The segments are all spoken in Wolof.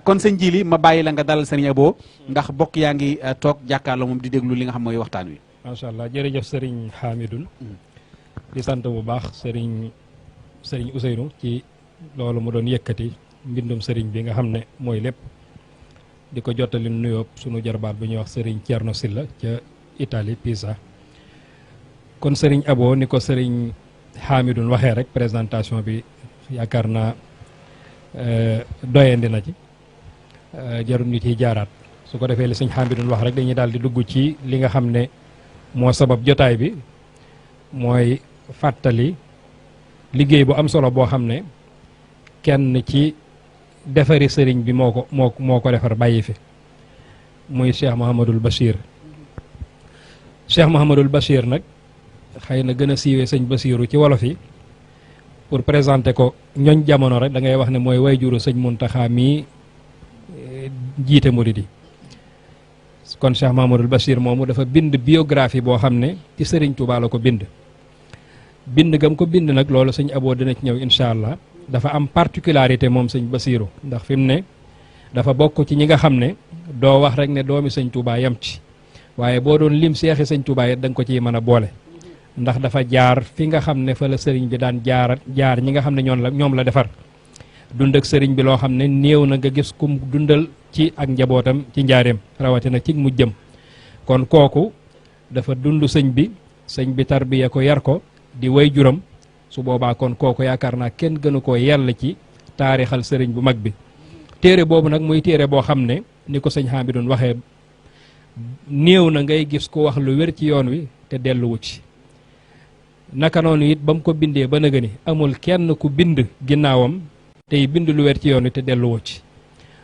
kon sëñ Jili ma bàyyi la nga dalal sëriñ Abo ndax bokk yaa ngi toog jàkkaarloo moom di déglu li nga xam mooy waxtaan wi. macha allah jërëjëf sëriñ Hamidou di sant bu baax sëriñ Ousseynou ci loolu mu doon yëkkati mbindum sëriñ bi nga xam ne mooy lépp di ko jottali nuyoo sunu jarbaat bu ñuy wax sëriñ Thierno Silla ca Italie Pisa. kon sëriñ Abo ni ko sëriñ Hamidou waxee rek présentation bi yaakaar naa doyandi na ci jarul ñu ciy jaaraat su ko defee li sëñ Hamidou wax rek dañuy daal di dugg ci li nga xam ne moo sabab jotaay bi mooy fàttali liggéey bu am solo boo xam ne kenn ci defari sëriñ bi moo ko defar bàyyi fi muy Cheikh Mouhamadul Bachir. Cheikh Mouhamadul Bachir nag xëy na gën a siiwee sëñ Bachiru ci wolof yi pour présenter ko ñooñ jamono rek da ngay wax ne mooy wayjuru sëñ Muntaxa mii jiite murid yi. kon Cheikh Mouhamadul Bachir moomu dafa bind biographie boo xam ne ci sëriñ Touba la ko bind gam ko bind nag loolu sëñ Abo dina ci ñëw incha allah dafa am particularité moom sëñ Bachiru ndax fi mu ne dafa bokk ci ñi nga xam ne doo wax rek ne doomi sëñ Touba yam ci waaye boo doon lim seexi sëñ Touba it da nga ko ciy mën a boole ndax dafa jaar fi nga xam ne fa la sëriñ bi daan jaar ñi nga xam ne ñoom la defar dund ak sëriñ bi loo xam ne néew na nga gis kum dundal ci ak njabootam ci njaareem rawatina ci mujjëm kon kooku dafa dund sëñ bi tarbiya ko yar ko di way juram su boobaa kon kooku yaakaar naa kenn gënu koo yell ci taarixal sëriñ bu mag bi téere boobu nag muy téere boo xam ne ni ko sëñ Hamidou waxee néew na ngay gis ku wax lu wér ci yoon wi te delluwu ci naka noonu it ba mu ko bindee ba nëga ni amul kenn ku bind ginnaawam tey bind lu wér ci yoon wi te delluwu ci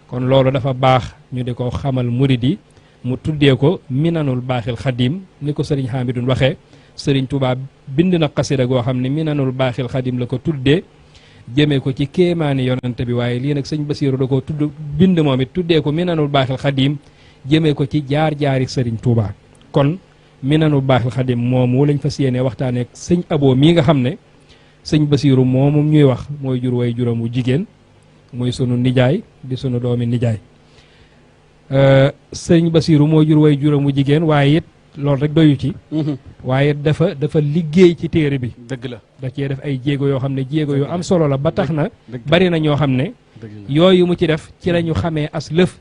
kon loolu dafa baax ñu di ko xamal murid yi mu tuddee ko minanul baaxil xadim ni ko sëriñ Hamidou waxee sëriñ Touba bind na xasida goo xam ne minanul baaxil xadim la ko tuddee jëmee ko ci kéemaani yonante bi waaye lii nag sëñ Bachiru da ko bind moom it tuddee ko minanul baaxil xadim jëmee ko ci jaar-jaari sëriñ Touba kon minanul baaxil xadim moomu lañ fas yéenee waxtaanee ak sëñ Abo mii nga xam ne sëñ Bachiru moomu ñuy wax mooy jur way juróom wu jigéen muy sunu nijaay di sunu doomi nijaay sëñ Bachiru mooy jur way juróom wu jigéen waaye it loolu rek doyu ci waaye dafa liggéey ci téere bi dëgg la da cee def ay jéego yoo xam ne jéego yu am solo la ba tax na bari na ñoo xam ne yooyu mu ci def ci la ñu xamee as lëf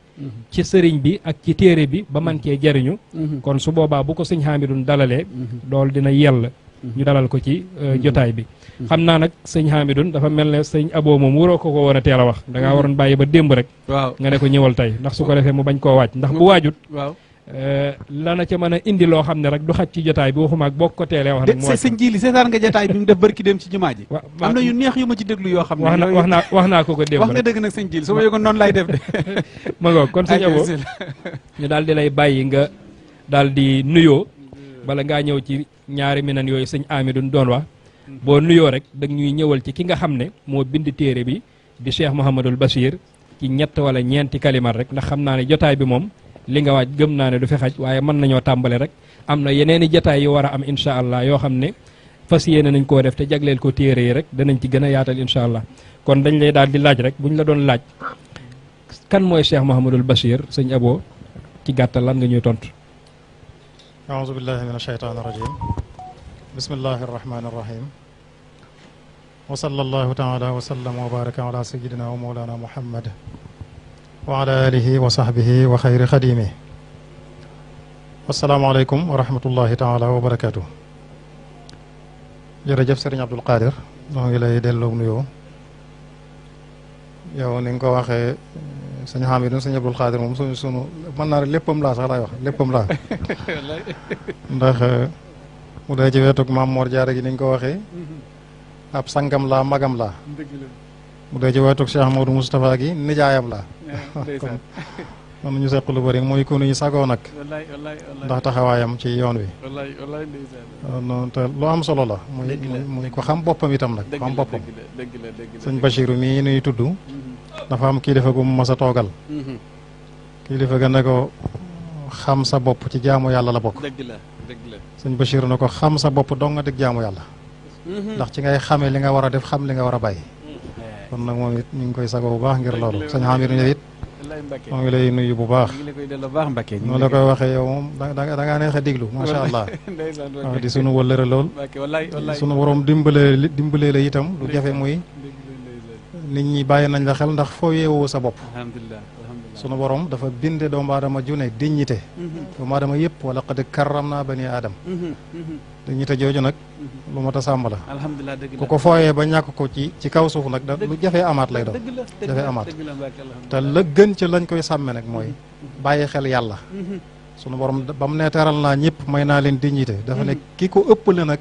ci sëriñ bi ak ci téere bi ba man cee jariñu kon su boobaa bu ko sëñ Hamidou dalalee loolu dina yell ñu dalal ko ci jotaay bi xam naa nag sëñ Hamidou dafa mel ne sëñ Abo moom waroo ko woon a teel a wax da ngaa waroon bàyyi ba démb rek waaw nga ne ko ñëwal tey ndax su ko defee mu bañ koo waaj ndax bu waajut waaw lana ca mën a indi loo xam ne rek du xaj ci jotaay bi waxuma ak bokk ko teelee wax nag sëñ Jili seetaan nga jotaay bi mu def barki dem ci jumaa ji am na yu neex yu ma ci déglu yoo xam ne wax naa ko démb wax nga dëgg nag sëñ Jili su ma yëgoon noonu lay def de ma ngoog kon sëñ Abo ñu daal di lay bàyyi nga daal di nuyoo bala ngaa ñëw ci ñaari minan yooyu sëñ Hamidou doon wax boo nuyoo rek dag ñuy ñëwal ci ki nga xam ne moo bind téere bi di Cheikh Mouhamadul Bachir ci ñett wala ñeenti kalimat rek ndax xam naa ne jotaay bi moom li nga waaj gëm naa ne du fi xaj waaye mën nañoo tàmbale rek am na yeneeni jotaay yu war a am incha allah yoo xam ne fas yéene nañ koo def te jagleel ko téere yi rek danañ ci gën a yaatal incha allah kon dañ lay daal di laaj rek buñ la doon laaj kan mooy Cheikh Mouhamadul Bachir sëñ Abo ci gàttal lan nga ñuy tontu. aouzu billahi min ashaytaan irrajim bismillahi arrahmani irrahim wa sallallahu taala wa sallam wa baraka ala sayidina wa mawlana muhammad wa ala alihi wa sahbihi wa xayri xadimi asalaamaaleykum wa rahmatullahi taala wa barakatuh jërëjëf sëriñ Abdul Qadir noo ngi lay delloo nuyoo yow ni nga ko waxee sëñ Hamidou sëñ Abdul Qadir moom sunu mën naa ne léppam laa sax laay wax léppam laa ndax mu dee ci weetug Maam Mor Jaara gi ni nga ko waxee ab sangam laa magam laa mu dee ci weetug Cheikh Mamadou Moustapha gi nijaayam laa kon man ñu seq lu bëri mooy ku ñu sagoo nag ndax taxawaayam ci yoon wi te lu am solo la muy ko xam boppam itam nag ko xam boppam sëñ Bachiru mii nuy tudd dafa am kilifa gu mu mas a toogal kilifa ga ne ko xam sa bopp ci jaamu yàlla la bokk sëñ Bachiru ne ko xam sa bopp dong nga dig jaamu yàlla ndax ci ngay xamee li nga war a def xam li nga war a bàyyi kon nag moom it ñu ngi koy sagoo bu baax ngir loolu sëñ Hamidou ñëw it moo ngi lay nuyu bu baax. ngi la koy delloo baax Mbacke. noonu la koy waxee yow moom da ngaa neex a déglu macha allah. waaw di sunu wëllëre lool. sunu borom dimbalee la itam lu jafe muy nit ñi bàyyi nañ la xel ndax foo yeewoo sa bopp. alhamdulilah sunu borom dafa binde doomu aadama june dignité. doomu aadama yëpp wala qad karram naa bani aadam. dignité jooju nag lu mat a sàmm la. alhamdulilah dëgg la ku ko fooyee ba ñàkk ko ci kaw suuf nag da lu jafee amaat lay doon. jafee amaat te la gën ci lañ koy sàmme nag mooy bàyyi xel yàlla. sunu borom ba mu ne teral naa ñëpp may naa leen dignité dafa ne ki ko ëppale nag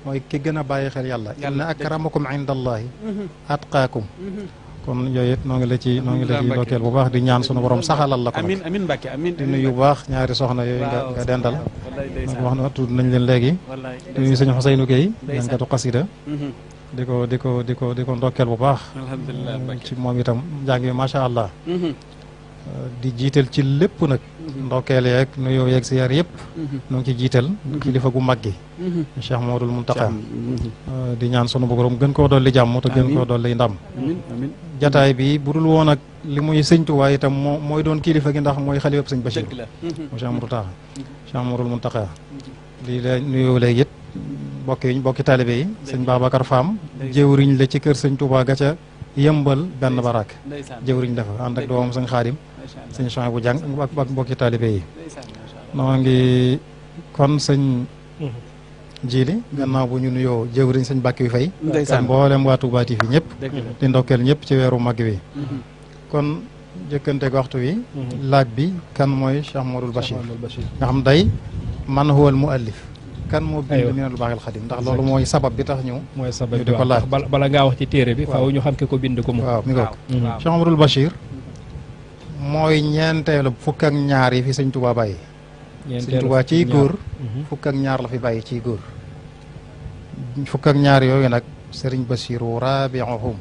mooy ki gën a bàyyi xel yàlla. inna akramakum indallahi atqaakum. kon yooyu it noo ngi la ci ndokkeel bu baax di ñaan sunu borom saxalal la ko nag. amiin Mbacke amiin di nuyu bu baax ñaari soxna yooyu nga dendal. nag wax na tudd nañ leen léegi. di nuyu sëñ Xuseynu Gueye jànkatu xasida di ko ndokkeel bu baax. alhamdulilah ci moom itam njàng mi macha allah. di jiital ci lépp nag. ndokkeel yeeg nuyoo yeeg siyaar yëpp. nu ngi ci jiital. kilifa gu mag gi. Cheikh Mouhamadoul Mountakha. di ñaan sunu borom gën koo dolli jàmm te gën koo dolli ndam. jataay bi bu dul woon ak li muy sëñ Tuubaa itam mooy doon kilifa gi ndax mooy xalifa sëñ Bachir. Cheikh Mouhamadoul Mountakha. lii la nuyoo léegi it bokki taalibe yi sëñ Babacar Fam jëwriñ la ci kër sëñ Tuubaa ga ca yëmbal benn barak jëwriñ dafa ànd ak doomam sëñ Xaadim sëñ Chouaïb bu jàng ak mbokki taalibe yi noo ngi kon sëñ Jili gannaaw bu ñu nuyoo jëwriñ sëñ Bàkki wi fay mboolem waa Touba TV ñëpp di ndokkeel ñëpp ci weeru mag wi kon jëkkante waxtu wi laaj bi kan mooy Cheikh Mouhamadoul Bachir nga xam day man huwal muallif kan moo bind Minanul Baaxil Xadim ndax loolu mooy sabab bi tax ñu mooy sabab di ko laaj bala ngaa wax ci téere bi faaw ñu xam ke ko bind ko mu waaw mi ngoog Cheikh Mouhamadoul Bachir mooy ñeenteelu fukk ak ñaar yi fi sëñ Touba bàyyi sëñ Touba ciy góor fukk ak ñaar la fi bàyyi ciy góor fukk ak ñaar yooyu nag sëriñ Bachiru rabiuhum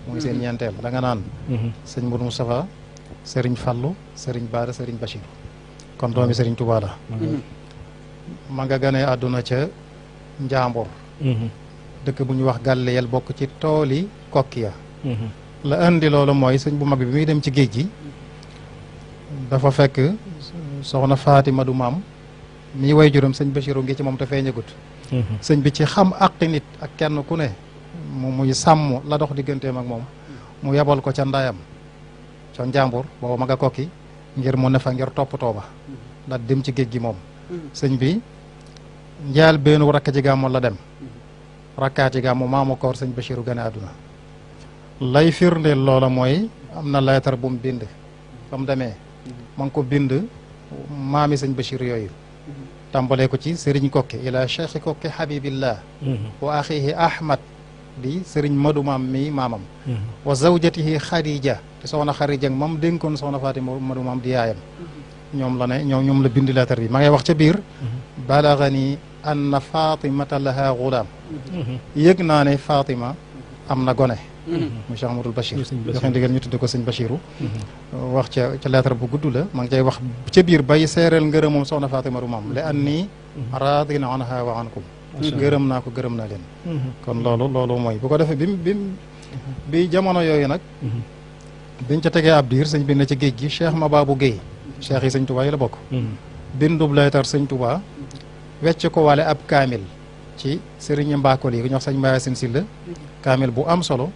mooy seen ñeenteel da nga naan sëñ Modou Moustapha sëriñ Fallu sëriñ Baara sëriñ Bachir kon doomi sëriñ Touba la ma nga ganee àdduna ca Njàmbur dëkk bu ñu wax Gàlleyel bokk ci tooli Kokkiya la indi loolu mooy sëñ bu mag bi muy dem ci géej gi dafa fekk soxna Fatima du maam mii way juróom sëñ Bachiru ngi ci moom te feeñagut sëñ bi ci xam àqi nit ak kenn ku ne mu muy sàmm la dox digganteem ak moom mu yebal ko ca ndayam ca Njàmbur booba ma nga kokki ngir mu ne fa ngir toppatoo ba ndax dem ci géej gi moom sëñ bi njaal beenu rakk ci gàmmu la dem rakkaa ci gàmmu maamu koor sëñ Bachiru gane àdduna lay firndeel loola mooy am na leetar bu mu bind ba mu demee ma ngi ko bind maami sëñ Bachir yooyu tàmbalee ko ci sëriñ kokki ila cheikhi kokki habibillah wa axihi ahmad di sëriñ madu maam mi maamam wa zawjatihi xadija te soxna xarija mam dénkoon soxna Fatima madu maam di yaayam ñoom la ne ñoom la bind leetar bi ma ngay wax ca biir balagani anna fatimata laha gulaam yëg naa ne Fatima am na gone mu Cheikh Mouhamadoul Bachir joxe ndigal ñu tudde ko sëñ Bachiru wax ca lettre bu gudd la ma ngi cay wax ca biir bay seereel ngërëm moom soxna Fatima du maam li an nii raadin anha wa ankum gërëm naa ko gërëm naa leen kon loolu mooy bu ko defee bi jamono yooyu nag biñ ca tegee ab diir sëñ bi ne ci géej gi Cheikh Mababou Guèye cheikh yi sëñ Touba yi la bokk bindub lettre sëñ Touba wecc ko wale ab kaamil ci sëriñ Mbakol yi ku ñu wax sëñ Mbaye Sine Sylla kaamil bu am solo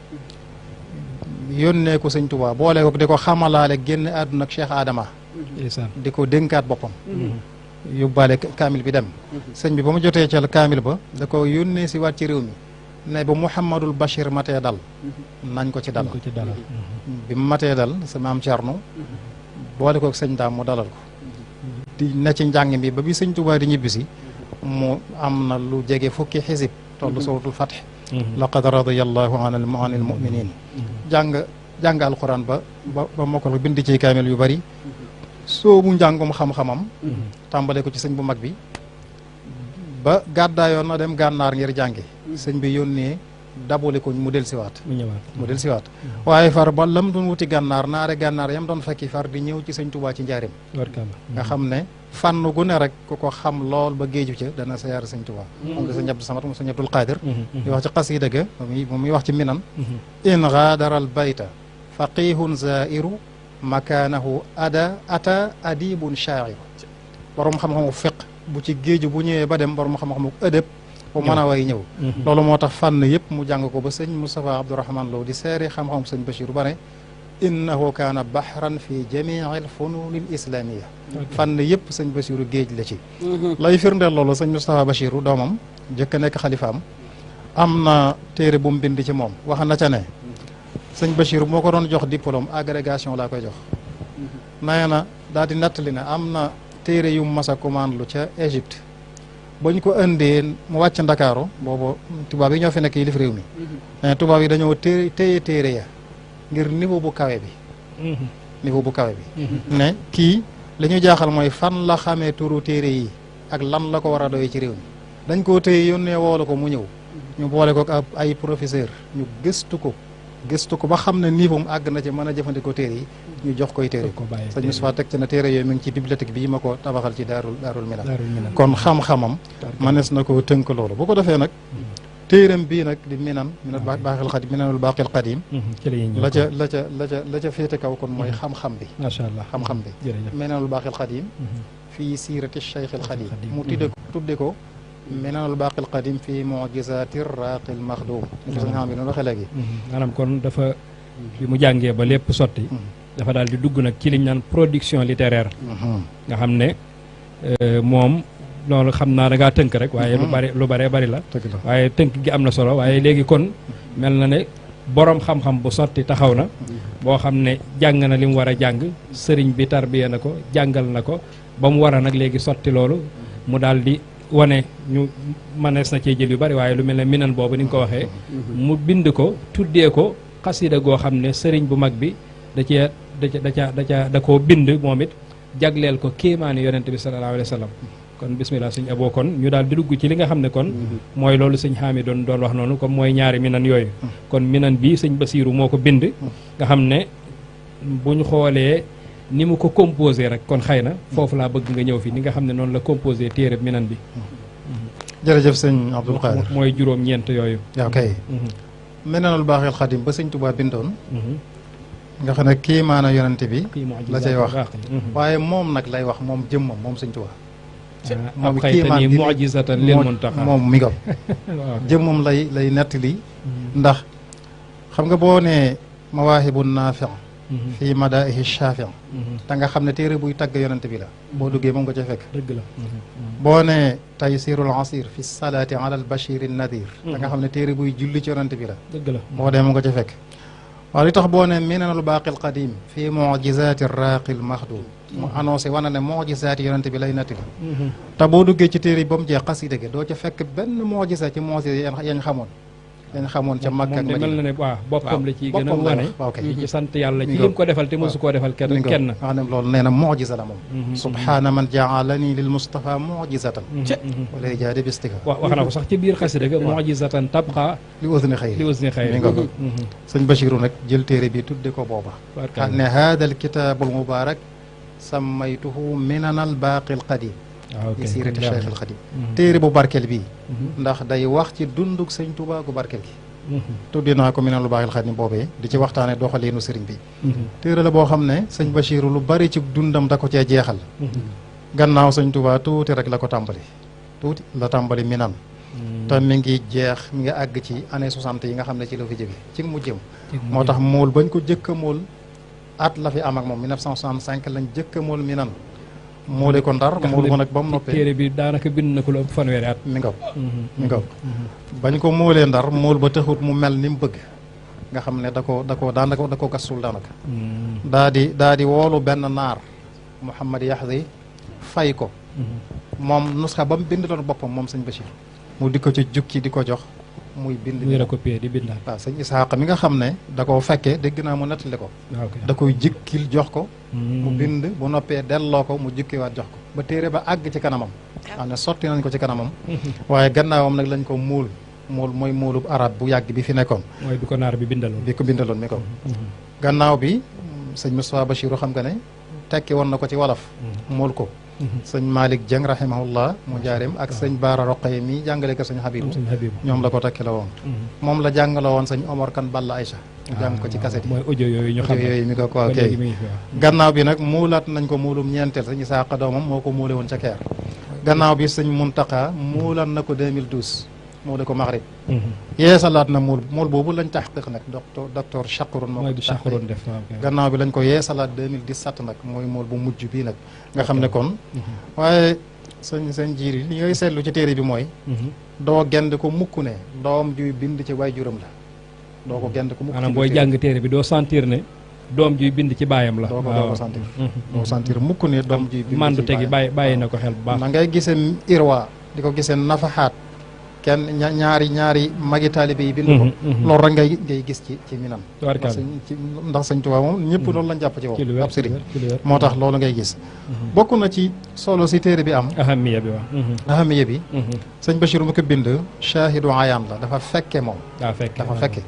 yónnee ko sëñ Touba boole ko di ko xamalaale génn àdduna ak Cheikh Adama di ko dénkaat boppam yóbbaale kaamil bi dem sëñ bi ba mu jotee ca kaamil ba da ko yónnee si waat ci réew mi ne ba Mouhamadoul Bachir matee dal nañ ko ci dal bi mu matee dal sa maam Thierno boole ko sëñ Daam mu dalal ko di ne ci njàng mi ba bi sëñ Touba di ñibbisi mu am na lu jege fukki xisib toll suratul Fath laqad radiyallahu anil muminin jàng alquran ba mokkal bind ci kaamil yu bari soobu njàngum xam-xamam tàmbale ko ci sëñ bu mag bi ba gàddaayoon na dem gànnaar ngir jàngi sëñ bi yónnee dabule ko mu del siwaat waaye far ba lam doon wuti gànnaar naare gànnaar yam doon fekki far di ñëw ci sëñ Touba ci njaarim nga xam ne fànn gu ne rek ku ko xam lool ba géeju ca dana sa yaar sëñ Touba moom la sëñ Abdou Samad moom sëñ Abdul Qadir di wax ci xasida ga mu muy wax ci minan in gaadara al bayta faqihun zairu makaanahu ata adibun shaa'ir borom xam-xamu fiq bu ci géeju bu ñëwee ba dem borom xam-xamu ëdëb bu mën a way ñëw loolu moo tax fànn yëpp mu jàng ko ba sëñ Moustapha Abdourahmane Lo di seere xam-xam sëñ Bachir ba ne innahu kaana bahran fi jamii al fununi al islamia fànn yëpp sëñ Bachiru géej la ci lay firndeel loolu sëñ Moustapha Bachiru doomam jëkk a nekk xalifaam am na téere bu mu bind ci moom wax na ca ne sëñ Bachiru moo ko doon jox diplôme agrégation laa koy jox nee na daal di nattali ne am na téere yu mas a commande lu ca Égypte bañ ko indee mu wàcc Ndakaaru boobu tubaab yi ñoo fi nekk yilif réew mi mais tubaab yi dañoo téye téere ya ngir niveau bu kawe bi niveau bu kawe bi ne kii li ñu jaaxal mooy fan la xamee turu téere yi ak lan la ko war a doy ci réew mi dañ koo téye yónnee woolu ko mu ñëw ñu boole ko ak ay professeur ñu gëstu ko ba xam ne niveau mu àgg na ci mën a jëfandikoo téere yi ñu jox koy téere sëñ Moustapha teg ci na téere yooyu mi ngi ci bibliothèque bii ma ko tabaxal ci daarul minan kon xam-xamam manees na ko tënk loolu bu ko defee nag téeram bii nag di minanul baaxil xadim minanul baaxil xadim la ca féete kaw kon mooy xam-xam bi macha allah xam-xam bi minanul baaxil xadim fii siirati cheikhil xadim mu tudde ko minanul baaxil xadim fii mujizati raaqil maxdum ni ko sëñ xam bi noonu waxee léegi maanaam kon dafa bi mu jàngee ba lépp sotti dafa daal di dugg nag ci liñ naan production littéraire nga xam ne moom loolu xam naa da ngaa tënk rek waaye lu bari la waaye tënk gi am na solo waaye léegi kon mel na ne borom xam-xam bu sotti taxaw na boo xam ne jàng na li mu war a jàng sëriñ bi tarbiya na ko jàngal na ko ba mu war a nag léegi sotti loolu mu daal di wane ñu mënees na cee jël yu bari waaye lu mel ne minan boobu ni nga ko waxee mu bind ko tuddee ko xasida goo xam ne sëriñ bu mag bi da koo bind moom it jagleel ko kéemaani yonente bi sallallahu alayhi wa sallam kon bismillah sëñ Abo kon ñu daal di dugg ci li nga xam ne kon mooy loolu sëñ Xaami doon wax noonu comme mooy ñaari minan yooyu kon minan bi sëñ Basiiru moo ko bind nga xam ne bu ñu xoolee ni mu ko composé rek kon xëy na foofu laa bëgg nga ñëw fi ni nga xam ne noonu la composé téere minan bi jërëjëf sëñ Abdul Qadir mooy juróom-ñeent yooyu waaw kay minanul baaxil xadim ba sëñ Tuubaa bindoon nga xam ne kii maana yonente bi la cay wax waaye moom nag lay wax moom jëmmam moom sëñ Tuubaa moom xaytani mu'jizatan lil muntaqa moom mi nga jëmmam lay nettali ndax xam nga boo nee mawaahibun naafi' fii madaa'ihi shaafi' da nga xam ne téere buy tagg yonente bi la boo duggee moom nga ca fekk dëgg la boo nee taysirul asir fi salaati ala al bashir nadir da nga xam ne téere buy julli ci yonente bi la dëgg la boo dee moom nga ca fekk waaw li tax boo ne minanul baaqil qadim fii mu'jizaati raaqil maxdum mu annoncé wana ne mu'jizaati yonente bi lay nettali te boo duggee ci téere yi ba mu jeex xasida gi doo ca fekk benn mu'jiza ci mu'jiza yañ xamoon ca Makka ak Madina mel na ne waaw boppam la ci gën a wane di ci sant yàlla ci lim ko defal te mosu koo defal kenn nga xam ne loolu nee na mu'jiza la moom subhaana man ja'alani lil mustafa mu'jizatan wala ijaadi bistika wax na ko sax ci biir xasida ga mu'jizatan tabqa li usni xayri mi nga ko sëñ Bachiru nag jël téere bi tudde ko booba ne haada al kitaabul mubaarak sammaytuhu minanal baaqil qadim di siirati Cheikh al Xadim téere bu barkel bii ndax day wax ci dunduk sëñ Tuubaa gu barkel gi tuddi naa ko minanul baaqil qadim boobee di ci waxtaane doxaleenu sëriñ bi téere la boo xam ne sëñ Bachiru lu bari ci dundam da ko cee jeexal gannaaw sëñ Tuubaa tuuti rek la ko tàmbali minan te mi ngi jeex mi ngi àgg ci année 60 yi nga xam ne ci la fi jóge ci mu jëm moo tax mool bañ ko jëkk a mool at la fi am ak moom 1965 lañ jëkk a mool minan moole ko ndar moolu ko nag ba mu noppee téere bi daanaka bind na ko lu ëpp fanweeri at mi ngaw bañ ko moolee ndar mool ba taxut mu mel ni mu bëgg nga xam ne da ko gastul daanaka daa di woolu benn naar Mouhamad Yaxdi fay ko moom nusxa ba mu bind doon boppam moom sëñ Bachir mu di ko ci jukki di ko jox muy bind muy recopier di bindaat waaw sëñ Isaaqa mi nga xam ne da koo fekkee dégg naa mu nettali ko da koy jikkil jox ko mu bind bu noppee delloo ko mu jukkiwaat jox ko ba téere ba àgg ci kanamam xam ne sotti nañ ko ci kanamam waaye gannaawam nag lañ ko muul mooy muulub arab bu yàgg bi fi nekkoon mooy bi ko naar bi bindaloon mi ko gannaaw bi sëñ Moustapha Bachiru xam nga ne tekki woon na ko ci wolof muul ko sëñ Malick Dieng rahimahullah mu njaareem ak sëñ Baara Roqaye mi jàngale ko sëñ Habibu ñoom la ko takki la woon moom la jàngala woon sëñ Omar Kan Balla Aïcha mu jàng ko ci kaset yi mooy audio yooyu ñu xam yooyu mi ko ko kay gannaaw bi nag muulaat nañ ko muulum ñeenteel sëñ Isaaqa doomam moo ko muule woon ca Keer gannaaw bi sëñ Muntaqa muulaan na ko 2012 muule ko Maghrib yeesalaat na muul boobu lañ taxqiq nag docteur Chakourun moo ko taxqiq def gannaaw bi lañ ko yeesalaat 2017 nag mooy muul bu mujj bii nag nga xam ne kon waaye sëñ jiir li ngay seetlu ci téere bi mooy doo gend ko mukk ne doom juy bind ci waay juram la doo ko gend ko mukk maanaam booy jàng téere bi doo sentir ne doom juy bind ci baayam la doo ko sentir doo sentir mukk ne doom juy bind mandu tegi bàyyi na ko xel bu baax na ngay gisee irwa di ko gisee nafaxaat kenn ñaari magi taalibe yi bind ko loolu rek ngay gis ci minam ndax sëñ Tuubaa moom ñëpp loolu lañ jàpp ci moom ab sëriñ moo tax loolu ngay gis bokk na ci solo si téere bi am ahamiya bi waaw ahamiya bi sëñ Bachir mu ko bind shahidu ayaan la dafa fekke moom dafa fekke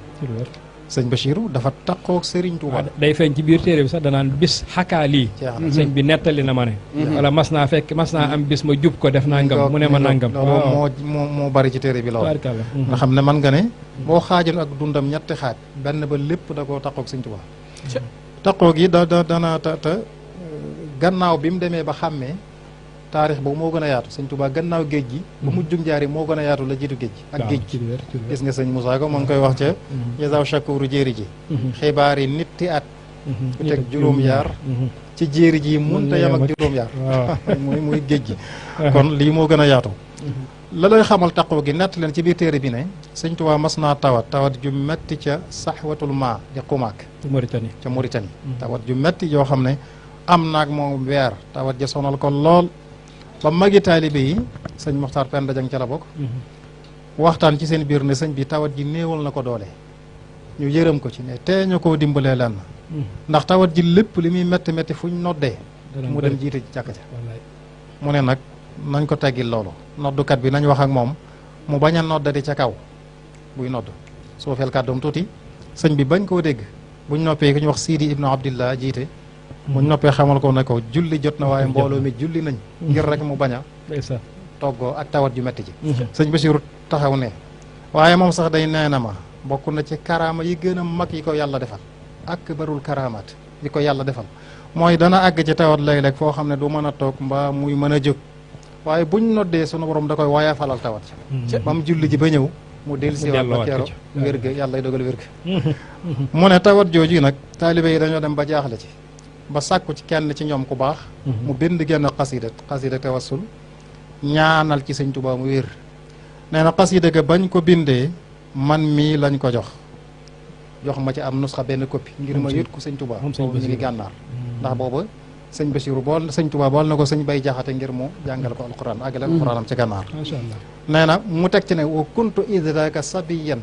sëñ Bachir dafa taqoog Serigne Touba day feeñ ci biir téere bi sax danaan bis xakaa lii sëñ bi nettali na ma ne wala mas naa am bis ma jub ko def nangam mu ne ma nangam moo bari ci téere bi lool nga xam ne man nga ne boo xaajoon ak dundam ñetti xaaj benn ba lépp da koo taqoog sëñ Touba taqoog yi dana te gannaaw bi mu demee ba xàmmee taarix boobu moo gën a yaatu sëñ Touba gannaaw géej gi ba mu jug njaari moo gën a yaatu la jiitu géej gi ak géej gi gis nga sëñ Moussa ko moo ngi koy wax ca jasaw shakuru jéeri ji xibaar yi nitti at bu teg juróom-yaar ci jéeri ji munta yam ak juróom-yaar muy géej gi kon lii moo gën a yaatu la lay xamal taqoo gi nett leen ci biir téere bi ne sëñ Touba mas naa tawat ju metti ca saxwatul ma di xumaak ca Mauritanie tawat ju metti yoo xam ne am naag moom weer tawat ja sonal ko lool ba magi taalibe yi sëñ Moxtaar Penda Jang ca la bokk waxtaan ci seen biir ne sëñ bi tawat ji néewal na ko doole ñu yërëm ko ci ne tee ñu koo dimbalee lenn ndax tawat ji lépp li muy métti métti fu ñu noddee mu dem jiite ci jàkka ja mu ne nag nañ ko teggil loolu noddukat bi nañ wax ak moom mu bañ a noddati ca kaw buy nodd suufeel kàddoom tuuti sëñ bi bañ koo dégg buñ noppee ku ñu wax Sidi Ibnu Abdillah jiite mu noppee xamal ko ne ko julli jot na waaye mbooloo mi julli nañ ngir rek mu bañ a toggoo ak tawat ju metti ji sëñ Basiru taxaw ne waaye moom sax day nee na ma bokk na ci karaama yi gën a mag yi ko yàlla defal akbarul karamaat yi ko yàlla defal mooy dana àgg ci tawat léeg-léeg foo xam ne du mën a toog mbaa muy mën a jóg waaye buñ noddee sunu borom da koy waaye falal tawat ba mu julli ji ba ñëw mu del si waat ba keero wér ga yàlla dogal wér ga mu ne tawat jooju nag taalibe yi dañoo dem ba jaaxle ci ba sàkku ci kenn ci ñoom ku baax mu bind genn xasida tawassul ñaanal ci sëñ Tuubaa mu wér nee na xasida ga bañ ko bindee man mii lañ ko jox ma ci am nusxa benn copie ngir ma yët ko sëñ Tuubaa boobu ñu ngi gànnaar ndax booba sëñ Basiru sëñ Tuubaa bool na ko sëñ Bay Jaxate ngir mu jàngal ko alquran àggale alquranam ci gànnaar nee na mu teg ci ne wa kuntu idraka sabiyan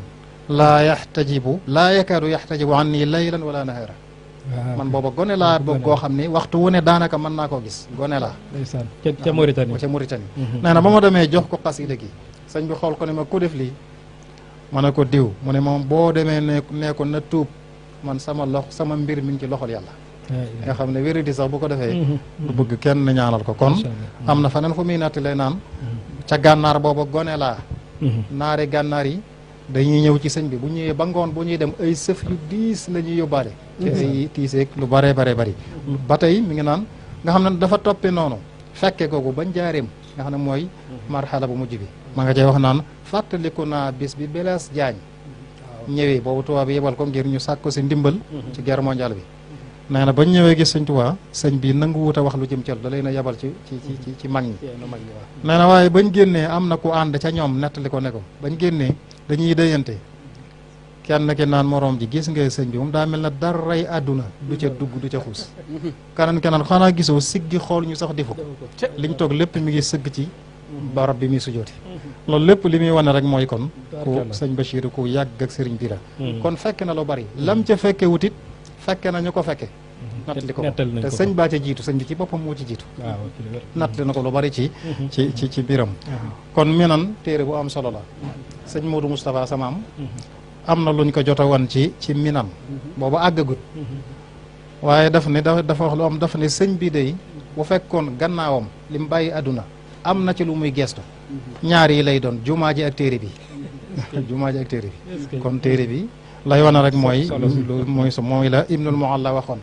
laa yakaadu yaxtajibu an nii laylan wala nahara man booba gone laa boog goo xam ni waxtu wu ne daanaka mën naa koo gis gone laa ca Mauritanie nee na ba ma demee jox ko xasida gi sëñ bi xool ko ne ma ku def lii ma ne ko diw mu ne moom boo demee ne ko na tuub man sama mbir mi ngi ci loxol yàlla nga xam ne wéri di sax bu ko defee du bëgg kenn ñaanal ko kon am na faneen fu muy natti lay naan ca gànnaar booba gone laa naari gànnaar yi dañuy ñëw ci sëñ bi bu ñëwee ba ngoon bu ñuy dem ay sëf yu diis la ñuy yóbbaale ci ay tiiseeg lu bare bari ba tey mi ngi naan nga xam ne dafa toppe noonu fekke googu bañ jaareem nga xam ne mooy marxala bu mujj bi ma nga cay wax naan fàttaliku naa bis bi Blaise Diagne ñëwee boobu tubaab bi yebal ko ngir ñu sàkk si ndimbal ci guerre mondiale bi nee na bañ ñëwee gis sëñ Tuubaa sëñ bi nangu wut a wax lu jëm ci da leen a yebal ci mag ñi nee na waaye bañ génnee am na ku ànd ca ñoom nettali ko ne ko bañ génnee dañuy déyante kenn ki naan moroom ji gis nga sëñ bi moom daa mel na daray àdduna du ca dugg du ca xuus keneen xanaa gisoo siggi xool ñu sax defu liñ toog lépp mi ngi sëgg ci barab bi muy sujooti loolu lépp li muy wane rek mooy kon ku sëñ Bachir ku yàgg ak sëriñ bi la kon fekke na lu bari lam ca fekke wutit fekke na ñu ko fekke nattali ko te sëñ baa ca jiitu sëñ bi ci boppam moo ci jiitu nattali na ko lu bari ci biram kon minan téere bu am solo la sëñ Modou Moustapha samaam am na luñ ko jota wan ci minan booba àggagut waaye dafa wax lu am dafa ne sëñ bi day bu fekkoon gannaawam li mu bàyyi àdduna am na ci lu muy gestu ñaar yi lay doon jumaa ji ak téere bi jumaa ji ak téere bi kon téere bi lay wana rek mooy la Ibnul Mualla waxoon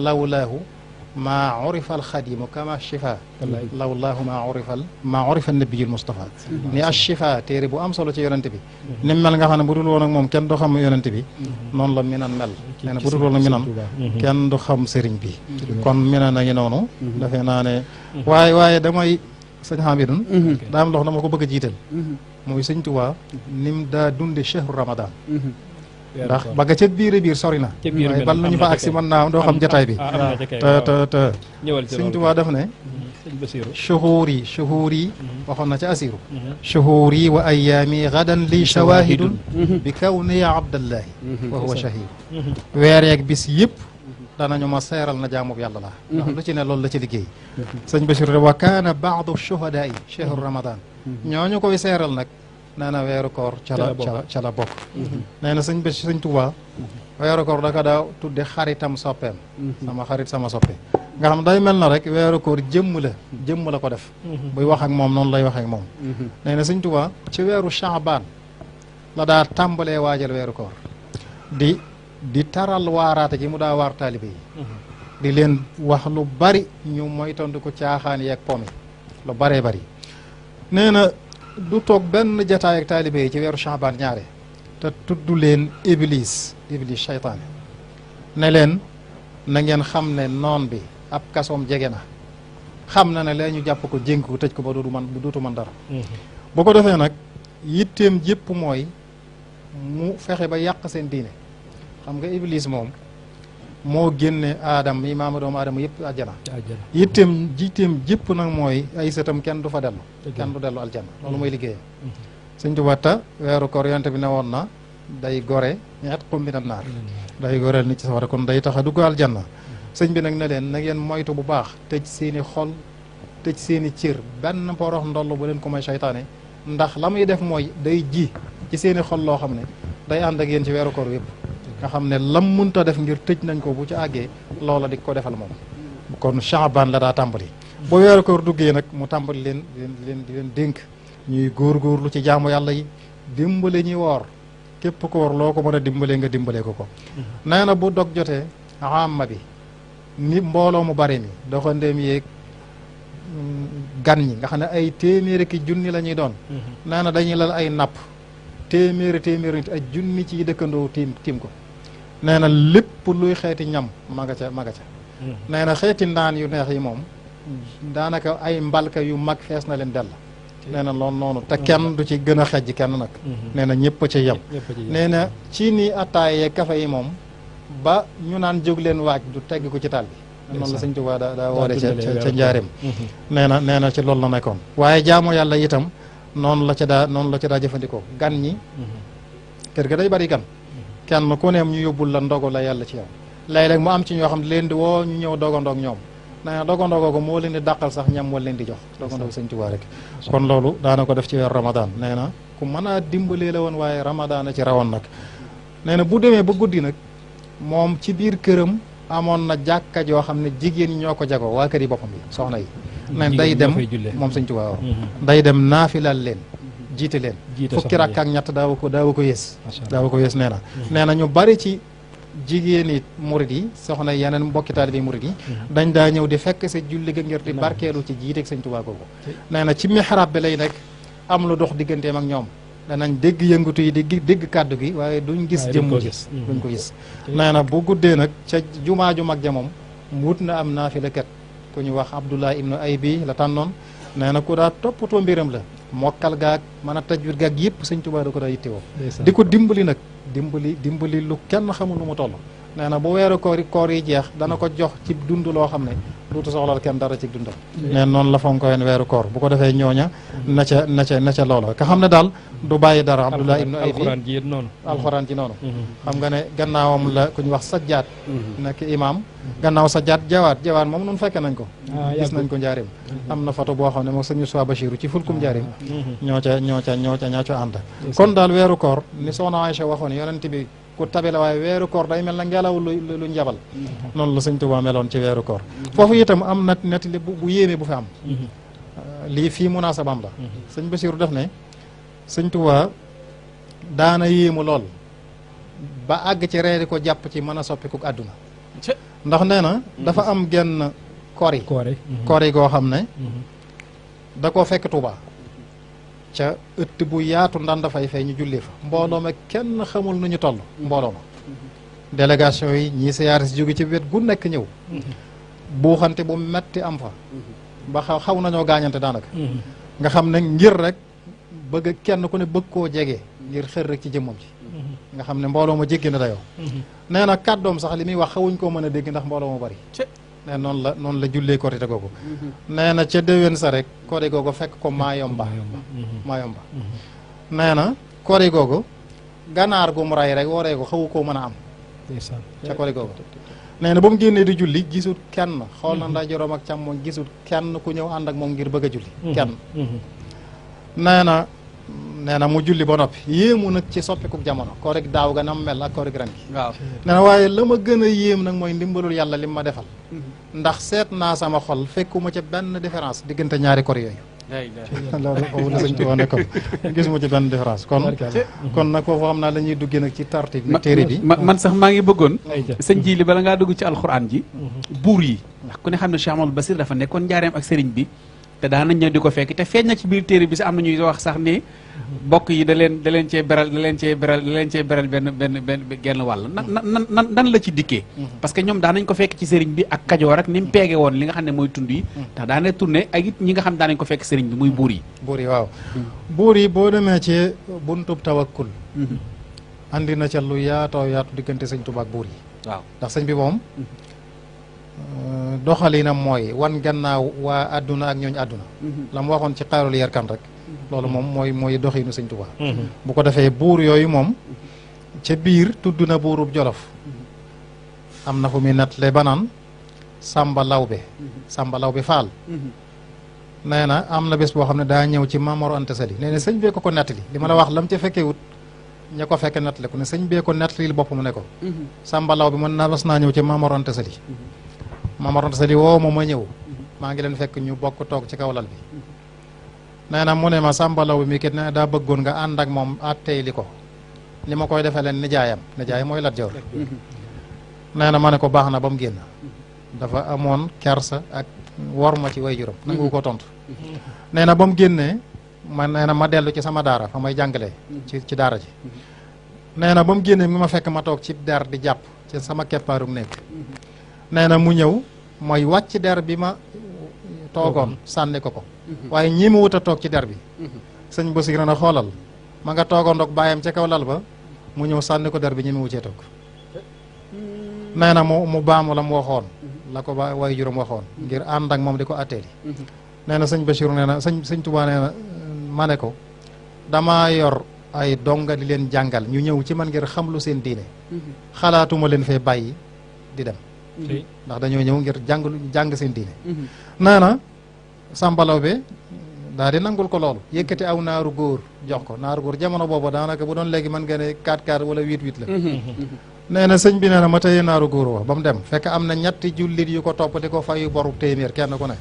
lawlaahu maa urifa alxadimu kama shifa lawlaahu maa urifa nabiyul Mustafa ni ashifa téere bu am solo ci yonente bi ni mel nga xam ne bu dul woon ak moom kenn du xam yonente bi noonu la minan mel nee na bu dul woon ak minan kenn du xam sëriñ bi kon minan a ngi noonu dafee naa ne waaye damay sëñ Hamidun daa am lox dama ko bëgg a jiital mooy sëñ Tuubaa nim daa dunde chehru Ramadan ndax ba nga ca biir biir sori na waaye bal nañu fa agsi mën naa doo xam jataay bi te sëñ Tuubaa daf ne shuhuuri waxoon na ca asiru shuhuuri wa ayaami gadan li shawahidun bi kawni ya abdallahi wa huwa shahid weer yeeg bis yëpp danañu ma seeral na jaamub yàlla la ndax lu ci ne loolu la ci liggéey sëñ Bachir de wa kaana baadu shuhadaa chehru Ramadan ñooñu koy seeral nag nee na weeru koor ca la bokk nee na sëñ Tuubaa weeru koor da ka daa tudde xaritam soppeem sama xarit sama soppe nga xam day mel na rek weeru koor jëmm la ko def buy wax ak moom noonu lay wax ak moom nee na sëñ Tuubaa ci weeru Shaabaan la daa tàmbalee waajal weeru koor di taral waaraate gi mu daa waar taalibe yi di leen wax lu bari ñu moytandu ko caaxaan yeeg pomi lu baree bari nee na du toog benn jataay ak taalibe yi ci weeru Shaabaan ñaare te tudd leen iblis seytaane ne leen na ngeen xam ne noon bi ab kasoom jege na xam na ne lee ñu jàpp ko jénk ko tëj ko ba dootu man dara bu ko defee nag yitteem jépp mooy mu fexe ba yàq seen diine xam nga iblis moom moo génne aadama yi maama doomu aadama yëpp aljana yitteem jépp nag mooy ay sëtam kenn du fa dellu kenn du dellu aljana loolu mooy liggéeyam sëñ Tuubaa ta weeru koor yonte bi ne woon na day gore ñeet xum bi na naar day goreel nit ci sawara kon day tax a dugg aljanna sëñ bi nag ne leen na ngeen moytu bu baax tëj seeni xol tëj seeni cër benn porox ndoll bu leen ko may seytaane ndax la muy def mooy day ji ci seeni xol loo xam ne day ànd ak yéen ci weeru koor yëpp nga xam ne lam munta def ngir tëj nañ ko bu ci àggee loola di ko defal moom kon Shaabaan la daa tàmbali bu weeru koor duggee nag mu tàmbali leen di leen dénk ñuy góorgóorlu ci jaamu yàlla yi dimbale ñi woor képp ko woor loo ko mën a dimbalee nga dimbalee ko nee na bu dog jotee amma bi ni mbooloo mu bari mi doxandeem yeeg gan ñi nga xam ne ay téeméeri ki junni la ñuy doon nee na dañuy lal ay napp téeméeri nit ay junni ci dëkkandoo tiim ko nee na lépp luy xeeti ñam ma nga ca nee na xeeti ndaan yu neex yi moom daanaka ay mbalka yu mag fees na leen dell nee na loolu noonu te kenn du ci gën a xejj kenn nag nee na ñëpp a ci yem nee na ci ni attaayee kafe yi moom ba ñu naan jóg leen waaj du tegg ko ci taal bi noonu la sëñ Tuubaa daa woore ca njaareem nee na ci loolu la nekkoon waaye jaamu yàlla itam noonu la ca daa jëfandikoo gan ñi kër ga day bari gan kenn ku neem ñu yóbbul la ndogu la yàlla ci yow léeg-léeg mu am ci ñoo xam ne leen di woo ñu ñëw dogandoog ñoom nee na dogandoo ko moo leen di dàqal sax ñam wala leen di jox dogandoo sëñ Tuubaa rek kon loolu daana ko def ci weer Ramadan nee na ku mën a dimbalee la woon waaye Ramadan a ci rawoon nag nee na bu demee ba guddi nag moom ci biir këram amoon na jàkka joo xam ne jigéen ñi ñoo ko jagoo waa kër yi boppam yi soxna yi ne day dem moom sëñ Tuubaa waaw day dem naafilal leen jiite leen fukki rakk ak ñett daawu ko yées nee na ñu bari ci jigéeni murid yi soxna yeneen mbokki taalibe murid yi dañ daa ñëw di fekk sa julli ga ngir di barkeelu ci jiiteeg sëñ Tuubaa googu nee na ci mihrab bi lay nekk am lu dox digganteem ak ñoom danañ dégg yëngatu yi di dégg kàddu gi waaye duñ gis jëmm ji duñ ko gis nee na bu guddee nag ca jumaa ju mag ja moom wut na am naafilakat ku ñu wax Abdullah ibnu Aybi la tànnoon nee na ku daa toppatoo mbiram la mokkal gaag mën a tajwid gaag yëpp sëñ Tuubaa da ko daa yittewoo di ko dimbali nag dimbali lu kenn xamul lu mu toll nee na bu weeru koor yi jeex dana ko jox ci dund loo xam ne duutu soxlal kenn dara ci dundam neen noonu la fonkoyen weeru koor bu ko defee ñooña na ca loola ka xam ne daal du bàyyi dara Abdullah ibnu Aybi alxuraan ji noonu xam nga ne gannaawam la ku ñu wax sajjaat nekk imaam gannaaw sajjaat jawaat moom nun fekke nañ ko gis nañ ko njaarim am na photo boo xam ne moom sëñ Moussa Bachirou ci fulkum njaarim ñoo ca ànd kon daal weeru koor ni soxna Aïcha waxoon yonent bi ku tabe la waaye weeru koor day mel na ngelaw lu njabal noonu la sëñ Tuubaa meloon ci weeru koor foofu itam am na nettali bu yéeme bu fi am lii fii munaasabam la sëñ Basiiru def ne sëñ Tuubaa daana yéemu lool ba àgg ci reeri ko jàpp ci mën a soppiku àdduna ndax nee na dafa am genn kori goo xam ne da koo fekk Tuubaa ca ëtt bu yaatu ndanda fay ñu julli fa mbooloo ma kenn xamul nu ñu toll mbooloo ma délégation yi ñii siyaare si jóge ci wet gu nekk ñëw buuxante bu metti am fa ba xaw nañoo gaañante daanaka nga xam ne ngir rek bëgg kenn ku ne bëgg koo jege ngir xër rek ci jëmmam ji nga xam ne mbooloo ma jéggi na dayoo nee na kàddoom sax li muy wax xawuñ koo mën a dégg ndax mbooloo ma bari nee noonu la jullee korite googu nee na ca déwén sa rek kori googu fekk ko maayomba nee na kori googu ganaar gu mu ray rek waree ko xawu koo mën a am ca kori googu nee na ba mu génnee di julli gisul kenn xool na ndeyjooram ak càmmoñ gisul kenn ku ñëw ànd ak moom ngir bëgg a julli kenn nee na mu julli ba noppi yéemu nag ci soppiku jamono korig daaw ga nam mel ak korig ren gi waaw nee na waaye la ma gën a yéem nag mooy ndimbalul yàlla li ma defal ndax seet naa sama xol fekkuma ca benn différence diggante ñaari kor yooyu loolu foofu la sëñ Tuubaa nekkoon gisuma ci benn différence kon nag foofu xam naa la ñuy duggee nag ci tartib bi téere bi man sax maa ngi bëggoon sëñ ji li bala ngaa dugg ci alxuraan ji buur yi ndax ku ne xam ne Cheikh Amadou Bassir dafa nekkoon njaareem ak sëriñ bi te daan nañ ñëw di ko fekk te feeñ na ci biir téere bi si am na ñuy wax sax ni bokk yi da leen cee beral benn genn wàll nan la ci dikkee parce que ñoom daan nañ ko fekk ci sëriñ bi ak Kajoor ak ni mu peege woon li nga xam ne mooy tund yi ndax daana tourné ak it ñi nga xam daan nañ ko fekk sëriñ bi muy buur yi waaw buur yi boo demee ci buntub tawakkul andi na ca lu yaatoo yaatu diggante sëñ Tuubaa ak buur yi waaw ndax sëñ bi moom doxalinam mooy wan gannaaw waa àdduna ak ñooñu àdduna la mu waxoon ci xaarul yarkan rek loolu moom mooy doxinu sëñ Tuubaa bu ko defee buur yooyu moom ca biir tudd na buurub Jolof am na fu muy nettali ba naan Samba Lawbe Faal nee na am na bés boo xam ne daa ñëw ci Mamor Anta Sali nee na sëñ bee ko nettali li ma la wax lam ca fekkee wut ña ko fekke nettali ko ne sëñ bee ko nettali boppam ne ko Samba Lawbe mën naa mas naa ñëw ci Mamor Anta Sali Mamor Anta Sali woo ma ñëw maa ngi leen fekk ñu bokk toog ci kaw lal bi nee na mu ne ma Samba Law bi mi kat nee na daa bëggoon nga ànd ak moom attey li ko li ma koy defee leen nijaayam mooy Lat Joor nee na ma ne ko baax na ba mu génn dafa amoon kersa ak war ma ci way juróom nangu ko tontu nee na ba mu génnee nee na ma dellu ci sama daara fa may jàngalee ci daara ji nee na ba mu génnee mi ma fekk ma toog ci der di jàpp ci sama keppaarum nekk nee na mu ñëw mooy wàcc der bi ma toogoon sànni ko waaye ñii ma wut a toog ci der bi sëñ Basiru na xoolal ma nga toogoon doog bàyyam ca kaw lal ba mu ñëw sànni ko der bi ñi ma wuccee toog nee na mu baamu la mu waxoon la ko ba way juróom waxoon ngir ànd ak moom di ko atteeli nee na sëñ Basiru nee na sëñ Tuubaa nee na ma ne ko damaa yor ay donga di leen jàngal ñu ñëw ci man ngir xam lu seen diine xalaatuma leen fee bàyyi di dem ndax dañoo ñëw ngir jàng seen diine nee na Samba Lawbe daal di nangul ko loolu yëkkati aw naaru góor jox ko naaru góor jamono boobu daanaka bu doon léegi mën nga ne 4-4 wala 8-8 la nee na sëñ bi nee na ma tëye naaru góor wax ba mu dem fekk am na ñetti jullit yu ko topp di ko fayu boru téeméer kenn ku ne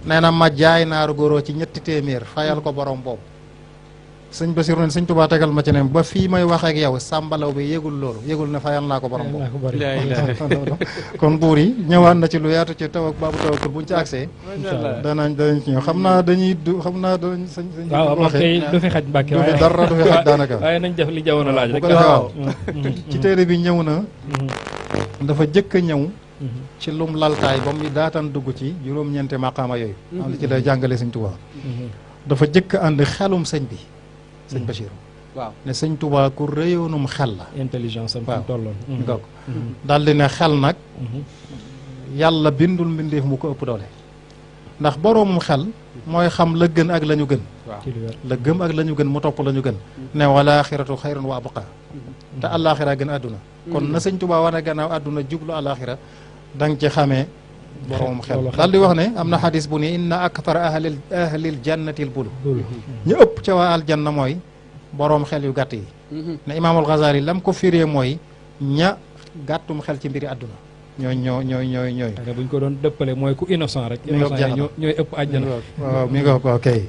nee na ma jaay naaru góor ci ñetti téeméer fayal ko borom boobu sëñ Basiru ne sëñ Tuubaa tegal ma ci ne ba fii may wax ak yow Samba Lawbe yégul loolu yégul ne fayal naa ko borom boobu kon buur yi ñëwaat na ci lu yaatu ci taw ak baabu tawakkul buñ ci accès danañ ci ñëw xam naa dañuy danañ sëñ waaw moom kay du fi xaj Mbàkke waaye dara du fi xaj daanaka waaye nañ def li jawoon a laaj rek waaw ci téere bi ñëw na dafa jëkk a ñëw ci lum laltaay ba muy daataan dugg ci juróom-ñeenti maqaama yooyu am na ci lay jàngale sëñ Tuubaa dafa jëkk ànd xelum sëñ bi sëñ Bachir waaw ne sëñ Tuubaa ku rëyoonum xel la intelligence am tolloon nga ko daal di ne xel nag yàlla bindul mbindeef mu ko ëpp doole ndax boroomum xel mooy xam la gën ak la ñu gën la gëm ak la ñu gën mu topp la ñu gën ne wala axiratu xayrun wa abqa te àllaaxira gën àdduna kon na sëñ Tuubaa wane gannaaw àdduna jublu àllaaxira da nga ci xamee boroomum xel daal di wax ne am na xadis bu ni inna akthara ahlil jannati l bulu ñu ëpp ca waa aljanna mooy boroom xel yu gàtt yi ne imaamul Ghazali lam ko firee mooy ña gàttum xel ci mbiri àdduna ñooy buñ ko doon dëppale mooy ku innocent rek ñooy ëpp àjjana waaw mi nga ko kay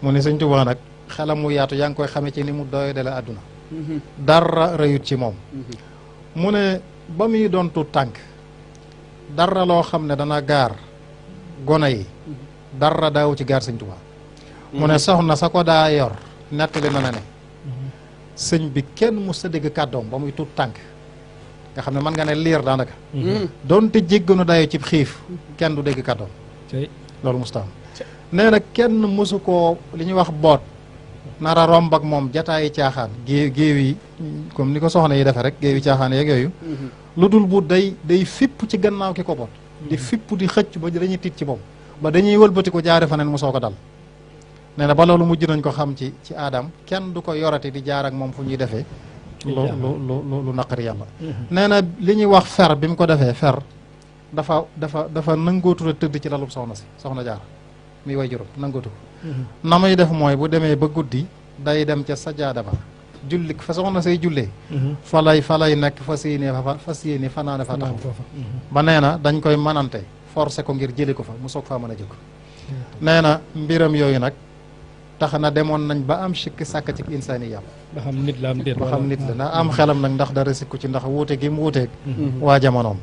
mu ne Sëñ Tuubaa nag xelam mu yaatu yaa ngi koy xamee ci ni mu doy dale àdduna dara rëyut ci moom mu ne ba muy doon tuut tànk dara loo xam ne dana gaar gone yi dara daawu ci gaar Sëñ Tuubaa mu ne soxna sa ko daa yor nettali na ne sëñ bi kenn mu sa dégg kàddoom ba muy tuut tànk nga xam ne mën nga ne liir daanaka doonte jégganu dayo ci xiif kenn du dégg kàddoom loolu mustaam nee na kenn mosu koo li ñuy wax boot nara romb ak moom jataayi caaxaan géew yi comme ni ko soxna yi defee rek géew yi caaxaan yeeg yooyu lu dul bu day fipp ci gannaaw ki ko boot di fipp di xëcc ba dañuy tiit ci moom ba dañuy wëlbati ko jaare fa neen mosoo ko dal nee na ba loolu mujj nañ ko xam ci aadam kenn du ko yorati di jaar ak moom fu ñuy defee lu naqari yàlla nee na li ñuy wax fer bi mu ko defee fer dafa nangootu a tëdd ci lalub soxna jaar muy way juróom nangootu ko na muy def mooy bu demee ba guddi day dem ca sajaada ba julli fa soxna say jullee fa lay nekk fas yéene fanaane fa taxaw ba nee na dañ koy manante forcé ko ngir jëli ko fa mu soog faa mën a jóg nee na mbiram yooyu nag tax na demoon nañ ba am sikki sàkk ci insaani yàlla ba xam nit la am déet ba xam nit la ndax am xelam nag ndax dara sikku ci ndax wuute gi mu wuuteeg waa jamonoom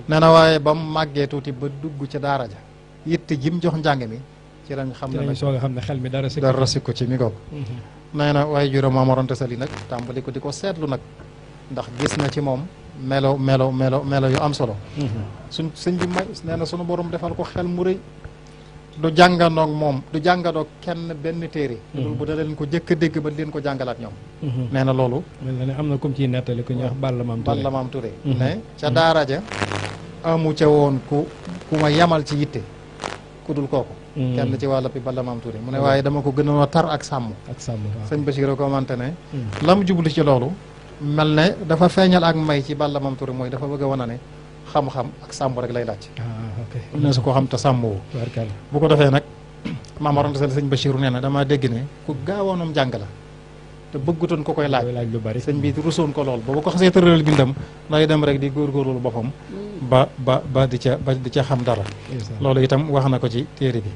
nee na waaye ba mu màggee tuuti ba dugg ca daara ja yitte jim jox njàng mi ci lañ xam ne nag soog a xam ne xel mi dara sikku ci mi goog nee na waaye juróom Maam Mor Anta Sali nag tàmbali ko di ko seetlu nag ndax gis na ci moom melo yu am solo sëñ bi may nee na sunu borom defal ko xel mu rëy du jàngandoog kenn benn téere loolu bu da leen ko jëkk a dégg ba leen ko jàngalaat ñoom nee na loolu mel na ne am na comme ciy nettali ku ñuy wax Balla Maam Touré ne ca daara ja amu ca woon ku ma yamal ci yitte ku dul kooku kenn ci wàlla bi Balla Maam Touré mu ne waaye dama ko gënoon a tar ak sàmm sëñ Bachir commenté ne la mu jublu ci loolu mel ne dafa feeñal ak may ci Balla Maam Touré mooy dafa bëgg a wane ne xam-xam ak sàmm rek lay laaj ne su ko xam te sàmm woo bu ko defee nag Maam Mor Anta Sali sëñ Bachir nee na damaa dégg ne ku gaawoonum jàng la te bëggutoon ko koy laaj lu bari sëñ bi rusoon ko lool ba ko xasee tëral bindam lay dem rek di góorgóorlu boppam ba di ca xam dara loolu itam wax na ko ci téere bi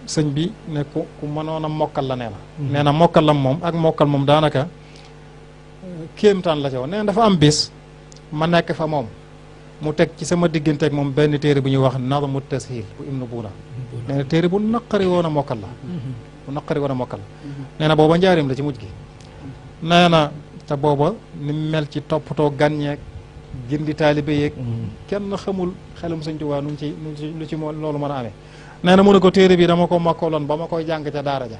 sëñ bi ne ku mënoon a mokkal la nee na mokkal lam moom ak mokkal moom daanaka kéemtaan la ca woon nee na dafa am bis ma nekk fa moom mu teg ci sama diggante ak moom benn téere bu ñuy wax Nadmu Tashil bu Ibnu Buuna nee na téere bu naqari woon a mokkal la nee na booba njaarim la ci mujj gi nee na te booba ni mel ci toppatoo gànñeek gindi taalibe yeeg kenn xamul xelum Sëñ Tuubaa lu ci loolu mën a amee nee na mu ne ko téere bi dama ko mokkaloon ba ma koy jàng ca daara ja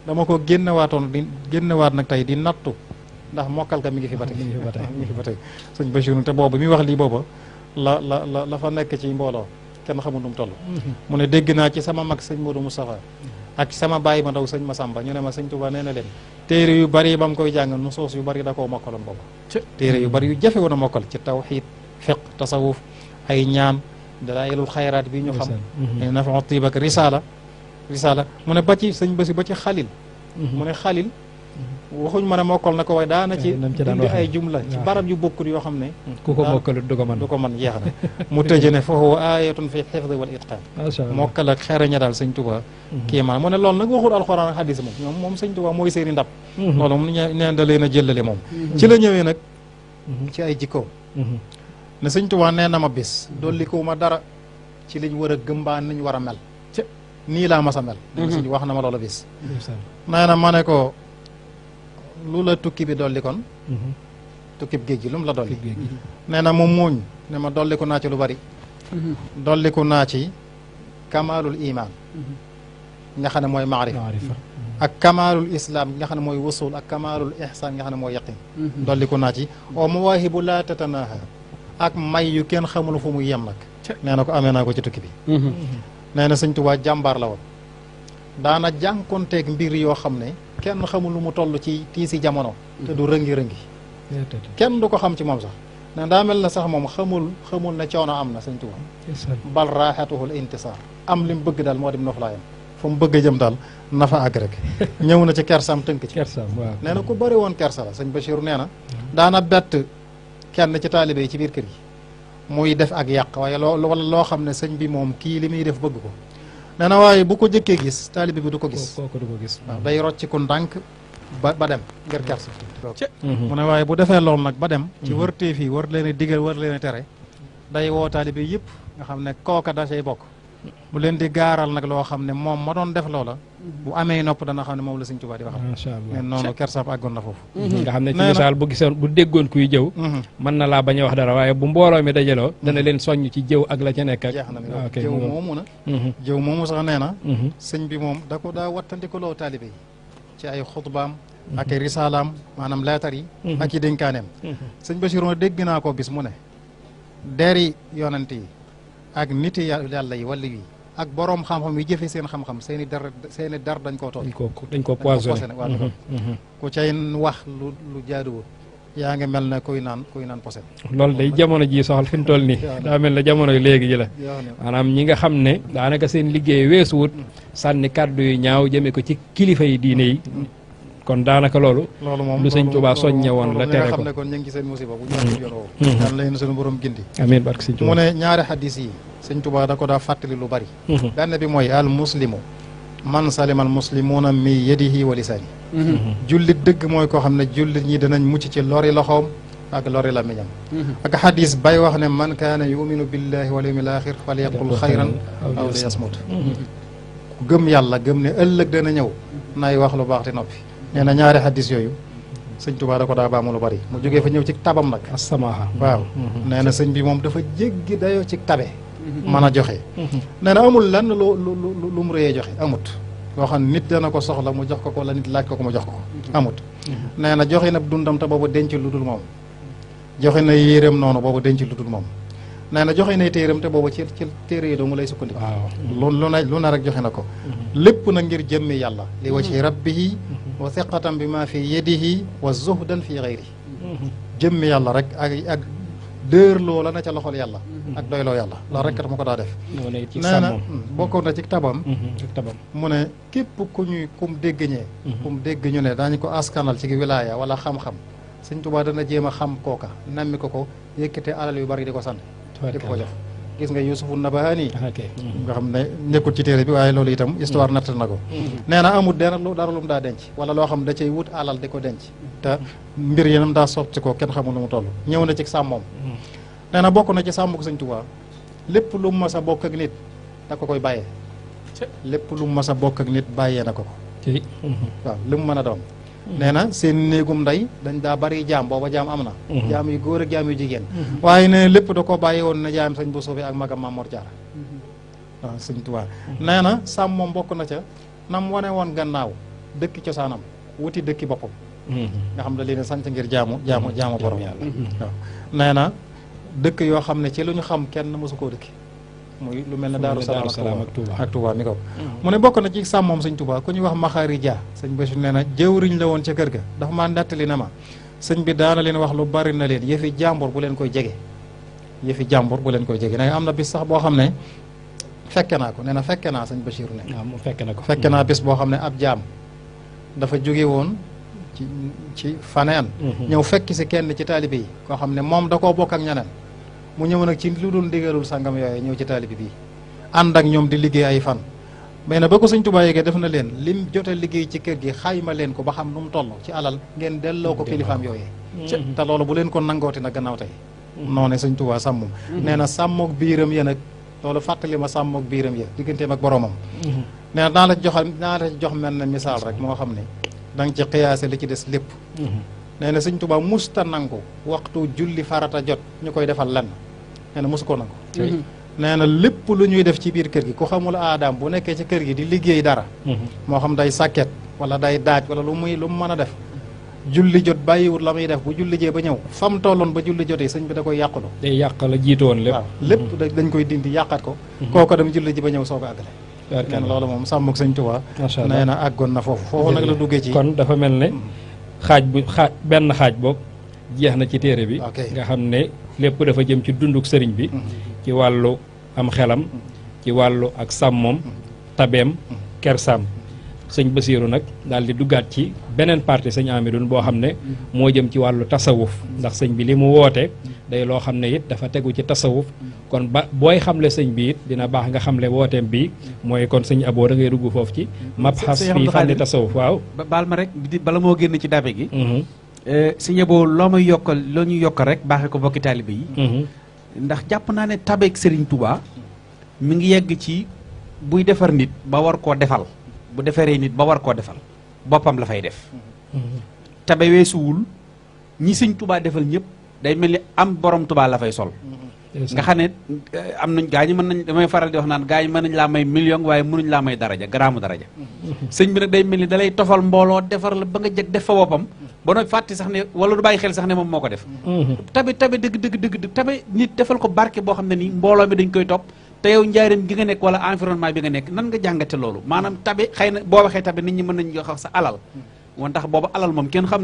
dama ko génnewaat nag tey di nattu ndax mokkal ka mi ngi fi ba tey sëñ Bachir te boobu mi wax lii booba la fa nekk ci mbooloo kenn xamul nu mu toll mu ne dégg naa ci sama mag sëñ Modou Moustapha ak sama bàyyi ma ndaw sëñ Massamba ñu ne ma Sëñ Tuubaa nee na leen téere yu bari ba mu koy jàng nu soos yu bari da koo mokkaloon booba téere yu bari yu jafe woon a mokkal ci tawxiid fiq tasawuf ay ñaan dalaa'ilul xayraat bi ñu xam ne nafa tiib ak risaala mu ne ba ci sëñ Basi ba ci xalil mu ne xalil waxuñ ma ne mokkal na ko waaye daana ci indi ay jumla ci barab yu bokkul yoo xam ne ku ko mokkalut du ko mën jeex na mu tëje ne fa huwa ayatun fi xifdi wal itqaan mokkal ak xereña daal Sëñ Tuubaa kii maanaam mu ne loolu nag waxul alxuraan ak xadis moom Sëñ Tuubaa mooy seeni ndab loolu moom neen da leen a jëlale moom ci la ñëwee nag ci ay jikkoom ne Sëñ Tuubaa nee na ma bis dolli ko ma dara ci liñ war a gëmbaan niñ war a mel nii laa mas a mel sëñ wax na ma loola bis nee na ma ne ko lu la tukki bi dolli kon tukkib géej gi lu mu la dolli nee na mu muuñ ne ma dolliku naa ci lu bari dolliku naa ci kamaalul iman nga xam ne mooy maarifa ak kamaalul islam nga xam ne mooy wusul ak kamaalul ihsan nga xam ne mooy yaqin dolliku naa ci o mawaahibu laa tatanaha ak may yu kenn xamul fu muy yem nag nee na ko amee naa ko ci tukki bi nee na Sëñ Tuubaa jàmbaar la woon daana jànkonteeg mbir yoo xam ne kenn xamul lu mu toll ci tiisi jamono te du rëngi-rëngi kenn du ko xam ci moom sax ne daa mel na sax moom xamul ne coono am na Sëñ Tuubaa bal raaxatuhul intisaar am li mu bëgg daal moo dim noflaayam fu mu bëgg a jëm daal na fa àgg rek ñëw na ci kersaam tënk ci kersaam waaw nee na ku bëri woon kersa la sëñ Bachir nee na daana bett kenn ci taalibe yi ci biir kër gi muy def ak yàq waaye wala loo xam ne sëñ bi moom kii li muy def bëgg ko nee na waaye bu ko jëkkee gis taalibe bi du ko gis kooku du ko gis waaw day rocc ku ndànk ba dem ngir kersa mu ne waaye bu defee loolu nag ba dem ci wërtee fii war leen a digal war leen a tere day woo taalibe yëpp nga xam ne kooka da cay bokk bu leen di gaaral nag loo xam ne moom ma doon def loola bu amee nopp dana xam ne moom la Sëñ Tuubaa di waxal macha allah mais noonu kersaam àggoon na foofu nga xam ne ci misaal bu gisoon bu déggoon kuy jëw mën na laa bañ a wax dara waaye bu mbooloo mi dajaloo dana leen soññ ci jëw ak la ca nekk ak jeex na jëw moomu na jëw moomu sax nee na sëñ bi moom da ko daa wattandikuloo taalibe yi ci ay xutbaam ak ay risaalaam maanaam leetar yi ak i dénkaaneem sëñ Bachir dégg naa ko bis mu ne deri yonent yi ak niti yàlla yi wala yi ak boroom xam-xam yi jëfe seen xam-xam seeni dar dañ koo toog dañ ko poisonné waaw ku cay wax lu jaaduwul yaa ngi mel ne kuy naan posen loolu day jamono ji soxal fi mu toll nii daa mel ne jamono léegi ji la maanaam ñi nga xam ne daanaka seen liggéey weesuwut sànni kàddu yu ñaaw jëme ko ci kilifa yi diine yi kon daanaka loolu moom lu sëñ Tuubaa soññe woon la tere ko xam ne kon ñu ngi ci seen musiba bu ñu yoon woowu yàlla leen suñu borom gindi amiin barke sëñ Tuubaa mu ne ñaari xadis yi sëñ Tuubaa da ko daa fàttali lu bari benn bi mooy al muslimu man salima al muslimuuna min yadihi wa lisaani jullit dëgg mooy koo xam ne jullit ñi danañ mucc ci lori loxoom ak lori làmmiñam ak xadis bay wax ne man kaana yuminu billahi wal yawmil axir falyaqul xayran aw liyasmut ku gëm yàlla gëm ne ëllëg dana ñëw nay wax lu baax te noppi nee na ñaari xaddis yooyu sëñ Tuubaa da ko daa baamu lu bari mu jógee fa ñëw ci tabam nag asamaha waaw nee na sëñ bi moom dafa jéggi dayoo ci tabe mën a joxe nee na amul lenn lu mu rëyee joxe amut loo xam ne nit dana ko soxla mu jox ko wala nit laaj ko mu jox ko amut nee na joxe na dundam te boobu denc lu dul moom joxe na yéeram noonu boobu denc lu dul moom nee na joxe na téeram te boobu ci téere yi doomu lay sukkandiku lu na rek joxe na ko lépp na ngir jëmmi yàlla li wajhi rabbihi wa thiqatan bi ma fi yadihi wa zuhdan fi ghayri jëmmi yàlla rek ak dër loola na ca loxol yàlla ak doyloo yàlla loolu rek dama ko daa def nee na bokkoon na ci tabam mu ne képp kum dégg ñu ne daañu ko askanal ci wilaaya wala xam-xam Sëñ Tuubaa dana jéem a xam kooka nammi ko yëkkate alal yu bari di ko sant di ko jox gis nga Yuusufu Nabahaani nga xam ne nekkul ci téere bi waaye loolu itam histoire natt na ko nee na amul dara lu mu daa denc wala loo xam da cay wut alal di ko denc te mbir yenam daa sotti ko kenn xamul nu mu toll ñëw na ci sàmmoom nee na bokk na ci sàmm ko Sëñ Tuubaa lépp lu mu mas a bokk ak nit da ko koy bàyyee lépp lu mu mas a bokk ak nit bàyyee na ko waaw li mu mën a doon nee na seen néegum ndey dañ daa bari jaam booba jaam am na jaam yu góor ak jaam yu jigéen waaye ne lépp da ko bàyyi woon na jaam Sëñ bu suufee ak magam Maam Mor Jaara waaw Sëñ Tuubaa nee na sàmm moom bokk na ca nam wane woon gannaaw dëkki cosaanam wuti dëkki boppam nga xam ne leen sant ngir jaamu borom waaw nee na dëkk yoo xam ne ci lu ñu xam kenn mësu koo dëkki muy lu mel ne Daaru Salaam ak Touba mi kaw mu ne bokk na ci sàmmoom Sëñ Touba ku ñuy wax Maxaari Dia sëñ Bachir nee na jëwriñ la woon ca kër ga dafa maa nettali na ma sëñ bi daana leen wax lu bari na leen yëfi jàmbur bu leen koy jege ne am na bis sax boo xam ne fekke naa ko nee na fekke naa sëñ Bachir ne fekke naa bis boo xam ne ab jaam dafa jóge woon ci faneen ñëw fekki si kenn ci taalibe yi koo xam ne moom da koo bokk ak ñeneen mu ñëw nag ci lu dul ndigalul sangam yooyu ñëw ci taalibe bi ànd ak ñoom di liggéey ay fan mais na ba ko Sëñ Tuubaa yéegee def na leen lim jot a liggéey ci kër gi xayma leen ko ba xam nu mu toll ci alal ngeen delloo ko kilifaam yooyee te loolu bu leen ko nangooti nag gannaaw tey noone Sëñ Tuubaa sàmmum nee na sàmmook biiram ya nag loolu fàttali ma sàmmook biiram ya digganteem ak boromam nee na naa la jox mel ne misaal rek moo xam ne da nga ci xiyaase li ci des lépp nee na Sëñ Tuubaa musta nangu waxtu julli farata jot ñu koy defal lenn nee na musu ko nangu nee na lépp lu ñuy def ci biir kër gi ku xamul aadaam bu nekkee ci kër gi di liggéey dara moo xam day sàkket wala day daaj wala lu mu mën a def julli jot bàyyiwut la muy def bu julli jee ba ñëw fam tolloon ba julli jotee sëñ bi da koy yàqulu day yàq la jiitu woon lépp waaw lépp dañ koy dindi yàqat ko kooko dem julli ji ba ñëw soo ko àggale nee na loolu moom sàmmuk Sëñ Tuubaa nee na àggoon na foofu nag la duggee ci kon dafa mel ne benn xaaj boog jeex na ci téere bi nga xam ne lépp dafa jëm ci dunduk sëriñ bi ci wàllu am xelam ci wàllu ak sàmmoom tabeem kersaam. sëñ Basiiru nag daal di duggaat ci beneen partie sëñ Amidoune boo xam ne moo jëm ci wàllu tasawuf ndax sëñ bi li mu woote day loo xam ne it dafa tegu ci tasawuf kon ba booy xamle sëñ bi it dina baax nga xamle wooteem bi mooy kon sëñ Abo da ngay dugg foofu ci mabxas fii fànni tasawuf waaw baal ma rek bala moo génn ci dabe gi sëñ Abo loo may yokkal loo ñuy yokkal rek baaxee ko bokki taalibe yi ndax jàpp naa ne tabeek Serigne Touba mi ngi yegg ci buy defar nit ba war koo defal bu defaree nit ba war koo defal boppam la fay def tabe weesuwul ñi sëñ Touba defal ñëpp day mel ni am borom Touba la fay sol nga xam ne am nañ gaa ñi mën nañ damay faral di wax naan gaa ñi mën nañ laa may million waaye mënuñ laa may daraja garaamu daraja sëñ bi nag day mel ni dalay tofal mbooloo defar la ba nga jeg def fa boppam ba noo fàtte sax ne wala du bàyyi xel sax ne moom moo ko def tabe dëgg tabe nit defal ko barke boo xam ne nii mbooloo mi dañ koy topp te yow njaareem gi nga nekk wala environnement bi nga nekk nan nga jàngate loolu maanaam tabe xëy na boo waxee tabe nit ñi mën nañ wax sa alal woon tax boobu alal moom kenn xam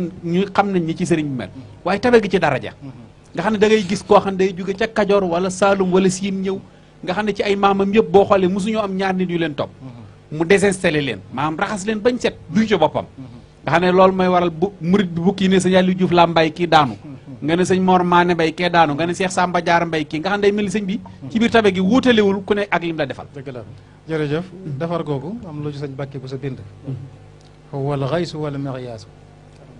nañ ñi ci sëriñ bi mel waaye tabe gi ci daraja nga xam ne da ngay gis koo xam ne day jóge ca Kajoor wala Saalum wala Siin ñëw nga xam ne ci ay maamam yëpp boo xoolee mosuñoo am ñaar nit yu leen topp mu désinstallé leen maanaam raxas leen bañ set duy ci boppam nga xam ne loolu mooy waral bu murit bi bu kii ne sëñ Aliou Diouf laa mbay kii daanu nga ne sëñ Mor Maane Mbay kee daanu nga ne Cheikh Samba Diarra Mbay kii nga xam ne day mel ni sëñ bi ci biir tabe gi wuutalewul ku ne ak lim la defal dëgg la jërëjëf defar googu am lu ci sëñ Bàkke bu sa bind wal xaysu wal miryaasu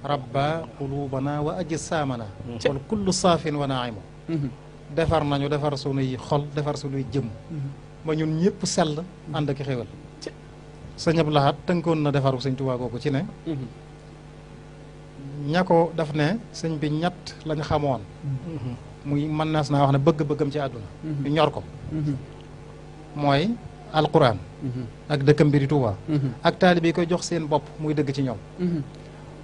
rabba qulubana wa ajsaamana wal kullu saafin wa naaimu defar nañu defar sunuy xol defar sunuy jëm ba ñun ñëpp sell ànd ak xéwal sëñ Abdou Lahad tënkoon na defaru sëñ Tuubaa googu ci ne ña ko daf ne sëñ bi ñett lañ xamoon muy mën naas naa wax ne bëgg-bëggam ci àdduna ñu ñor ko mooy alquran ak dëkkam bi di Tuubaa ak taalibe yi koy jox seen bopp muy dëgg ci ñoom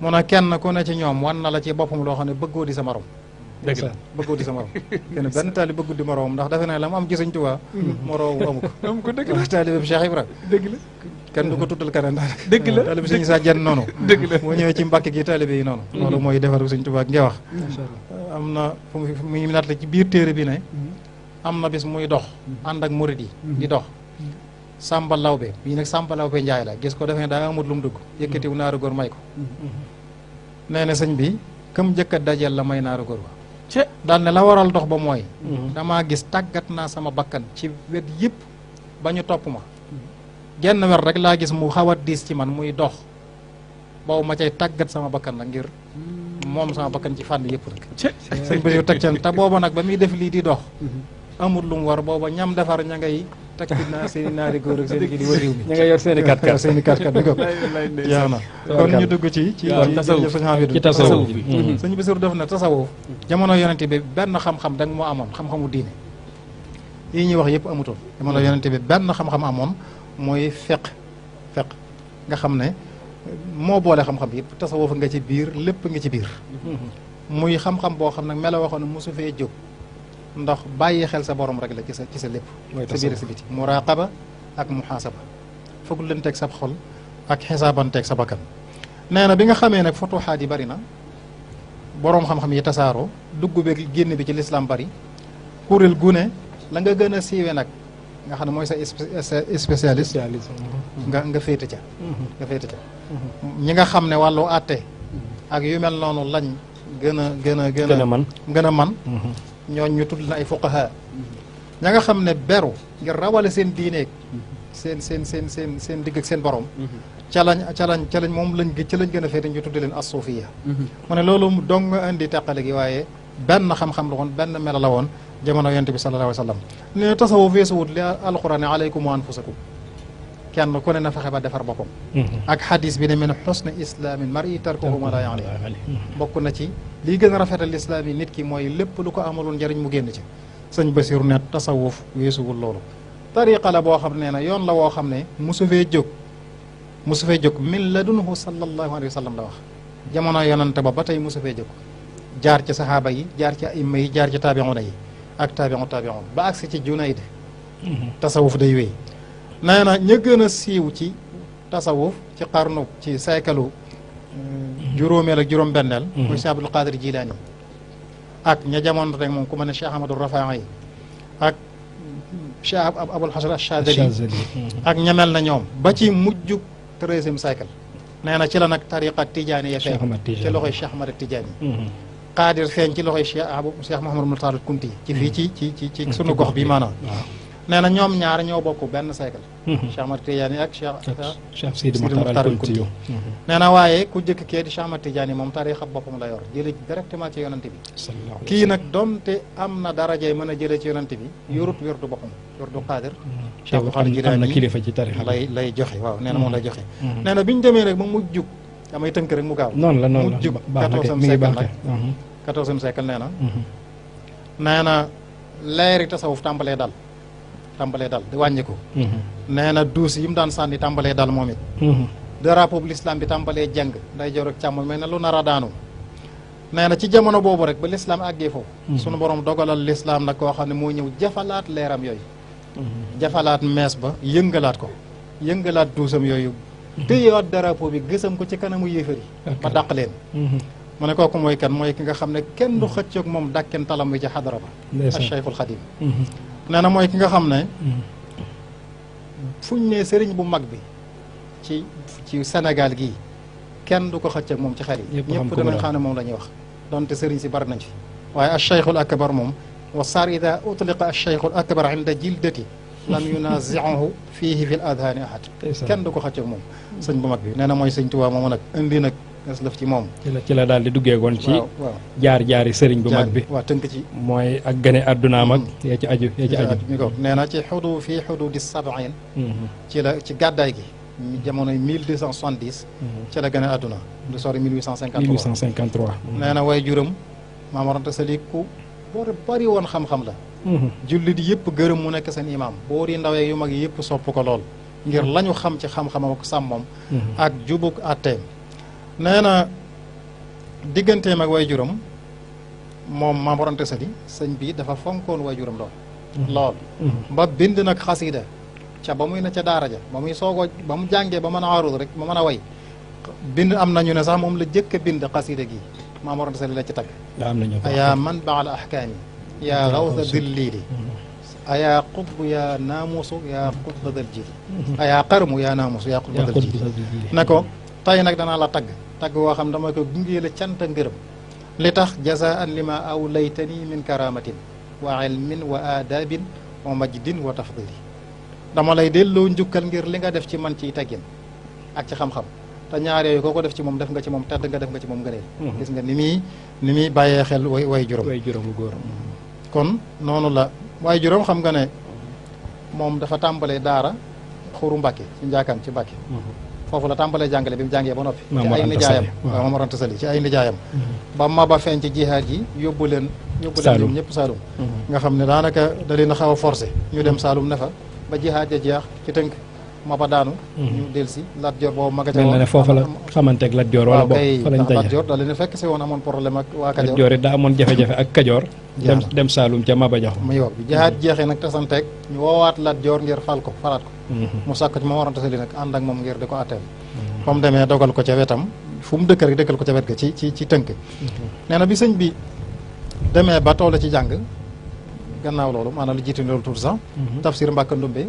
mu ne kenn ku ne ci ñoom wan na la ci boppam loo xam ne bëggoo di sa morom dëgg la bëggoo di sa morom kenn benn taalibe bëggu di moroom ndax defe naa la mu am ci sëñ Tuubaa moroom amu ko dëgg la taalibe bi Cheikh Ibra dëgg la kenn du ko tuddal keneen daal dëgg la taalibe sëñ Saa Jeen noonu dëgg la boo ñëwee ci Mbàkke gi taalibe yi noonu loolu mooy defaru sëñ Tuubaa nge wax am na fu muy naat la ci biir téere bi ne am na bis muy dox ànd ak murid yi di dox Samba Lawbe bii nag Samba Lawbe Njaay la gis ko defee daa amut lu mu dugg yëkkatiw naaru góor may ko nee na sëñ bi kam jëkk a dajeel la may naaru góor ba daal ne la waral dox ba mooy damaa gis tàggat naa sama bakkan ci wet yëpp ba ñu topp ma genn wet rek laa gis mu xaw a diis ci man muy dox boobu ma cay tàggat sama bakkan nag ngir moom sama bakkan ci fànn yëpp rek sëñ bi yu teg ca te booba nag ba muy def lii di dox amul lu mu war booba ñam defar ña ngay takki naa seen i naari góor ak seen kii di wër réew mi ña nga yor seen i kat-kat seen i kat-kat di ko yaa na kon ñu dugg ci tasawuf sëñ Hamidou ci tasawuf bi sëñ Basiru def na tasawuf jamono yonente bi benn xam-xam danga moo amoon xam-xamu diine yi ñuy wax yëpp amutoon jamono yonente bi benn xam-xam amoon mooy feq nga xam ne moo boole xam-xam yëpp tasawuf nga ci biir lépp nga ci biir muy xam-xam boo xam nag mela waxoon ne mosu fee jóg ndax bàyyi xel sa borom rek la ci sa lépp sa biir sa biti muraqaba ak muhaasaba foog leen teg sa xol ak xisaabanteeg sa bakkan nee na bi nga xamee nag futuxaat yi bari na boroom xam-xam yi tasaaroo dugg beeg génn bi ci lislaam bari kuréel gu ne la nga gën a siiwe nag nga xam ne mooy sa spécialiste nga féete ca ñi nga xam ne wàllu àtte ak yu mel noonu lañ gën a man ñooñ ñu tudd na ay fuqaha ña nga xam ne beru ngir rawale seen diineeg seen digg ak seen borom ca lañ moom lañ gën a féete ñu tudd leen as-sufiya mu ne loolu dong nga indi teqale gi waaye benn xam-xam la woon benn mela la woon jamono yonent bi sallallahu alayhi wa sallam ne tasawuf weesuwut li alquran alaykum wa anfusakum kenn ku ne na fexe ba defar boppam ak xadis bi ne min xusni islaamin mar'i tarkuhu ma la yaani bokk na ci lii gën a rafetal islaam yi nit ki mooy lépp lu ko amaloon njëriñ mu génn ci sëñ Basiru ne tasawuf weesuwul loolu tariqa la boo xam ne na yoon la woo xam ne mosu fee jóg min ladunhu sallallahu alayhi wa sallam la wax jamono yonante ba tey mosu fee jóg jaar ci saxaaba yi jaar ci aima yi jaar ci taabiuna yi ak taabiun ba agsi ci Junayd tasawuf day wéy nee na ña gën a siiw ci tasawuf ci xarnu ci saykalu juróomeel ak juróom-benneel muy Cheikh Abdul Qadir Jilaani ak ña jamono rek moom ku mel ne Cheikh Ahmadou Rafaa yi ak Cheikh Abul Hasan Achadili ak ñamel na ñoom ba ci mujjug 13e siècle nee na ci la nag tariqa tijaani ya feeñ ci loxoy Cheikh Ahmad Tijaani Qaadir feeñ ci loxoy Cheikh Mouhamadou Mourtada Kunti ci fii ci sunu gox bi maanaam nee na ñoom ñaar ñoo bokk benn siècle Cheikh Ahmad Tijaani ak Cheikh Sidi Mokhtar Kunti nee na waaye ku jëkk kee di Cheikh Ahmad Tijaani moom tariqa boppam la yor jële directement ci yonante bi kii nag donte am na darajey mën a jëlee ci yonante bi yorut wirdu boppam wirdu Qaadir Cheikh Abdul Qaadir Jilaani am na kilifa ci tariqa lay joxe waaw nee na moom lay joxe nee na bi ñu demee rek ba mujjug damay tënk rek mu gaaw noonu la mujjug 14e siècle nag 14e siècle nee na leeri tasawuf tàmbalee dal di wàññiku nee na duus yi mu daan sànni tàmbalee dal moom it drapeau bu l'islam bi tàmbalee jàng nday joor ak càmm mel ne lu nar a daanu nee na ci jamono boobu rek ba l'islam àggee foofu sunu borom dogalal l'islam nag koo xam ne moo ñëw jafalaat leeram yooyu jafalaat mees ba yëngalaat duusam yooyu téyewaat drapeau bi gësam ko ci kanamu yéefar yi ba dàq leen mu ne kooku mooy kan mooy ki nga xam ne kenn du xëccoog moom dàkken talam wi ci xadara ba Cheikhul Khadim nee na mooy ki nga xam ne fuñ ne sëriñ bu mag bi ci Sénégal gii kenn du ko xëccoog moom ci xel yi ñëpp danañ xam ne moom la ñuy wax donte sëriñ si bari nañ fi waaye al Cheikhul Akbar moom wa saar ida utliqa al Cheikhul Akbar inda jildati lam yunazi'uhu fiihi fi l adhaani ahad kenn du ko xëccoog moom sëñ bu mag bi nee na mooy sëñ Tuubaa moomu nag indi nag lëf ci moom ci la daal di duggeegoon ci jaar-jaari sëriñ bu mag bi waaw tënk ci mooy ak gane addunaam ak yaa ci aju mi ko nee na ci fii xududi sabain ci gàddaay gi jamonoy 1270 ci la gane adduna du sori 1853 nee na way juram Maam Mor Anta Sali ku bari woon xam-xam la jullit yëpp gërëm mu nekk seen imam boor yi ndawee yu mag yëpp sopp ko lool ngir lañu xam ci xam-xamam ak sàmmam ak jubuk atteem nee na digganteem ak way juram moom Maam Mor Anta Sali sëñ bi dafa fonkoon way juram lool ba bind nag xasida ca ba muy na ca daara ja ba muy soogoo ba mu jàngee ba mën a arul rek ba mën a way bind am nañu ne sax moom la jëkk a bind xasida gi Maam Mor Anta Sali la ci tagg ayaa man baal ahkaami yaa rawda dilliili ayaa qutbu yaa naamusu yaa qutba dal jili ayaa qarmu yaa naamusu yaa qutba dal jili ne ko tey nag danaa la tagg woo xam dama ko gungee la cant ngërëm li tax jazaan lima aw laytani min karamatin wa ilmin wa aadabin wa majdin wa tafdili dama lay delloo njukkal ngir li nga def ci man ciy teggin ak ci xam-xam te ñaar yooyu koo ko def ci moom def nga ci moom tedd nga def nga ci moom ngëneel gis nga ni muy bàyyee xel way juróom bu góor kon noonu la way juróom xam nga ne moom dafa tàmbalee daara xuru Mbàkke ci njaakaan ci Mbàkke foofu la tàmbalee jàngale bi mu jàngee ba noppi ci ay nijaayam waaw Maam Mor Anta Sali ci ay nijaayam ba Maba feeñ ci jihaad yi yóbbu leen ñoom ñëpp Saalum nga xam ne daanaka da leen a xaw a forcé ñu dem Saalum ne fa ba jihaad ja jeex ci tënk Maba daanu ñu delsi Lat Joor boobu maga ca woon ne foofu la xamanteeg Lat Joor wala boobu fa lañ daje Lat Joor da leen fekk si woon amoon problème ak waa Kajoor Lat Joor it daa amoon jafe-jafe ak Kajoor dem Saalum ca Maba Jaxu muy wax bi jihaad jeexee nag tasanteeg ñu woowaat Lat Joor ngir falaat ko mu sàkk ci Maam Mor Anta Sali nag ànd ak moom ngir di ko atteel fa mu demee dogal ko ca wetam fu mu dëkk rek dëkkal ko ca wet ga ci tënk nee na bi sëñ bi demee ba toll ci jàng gannaaw loolu maanaam lu jiitu loolu tuuti sax Tafsir Mbàkke Ndumbe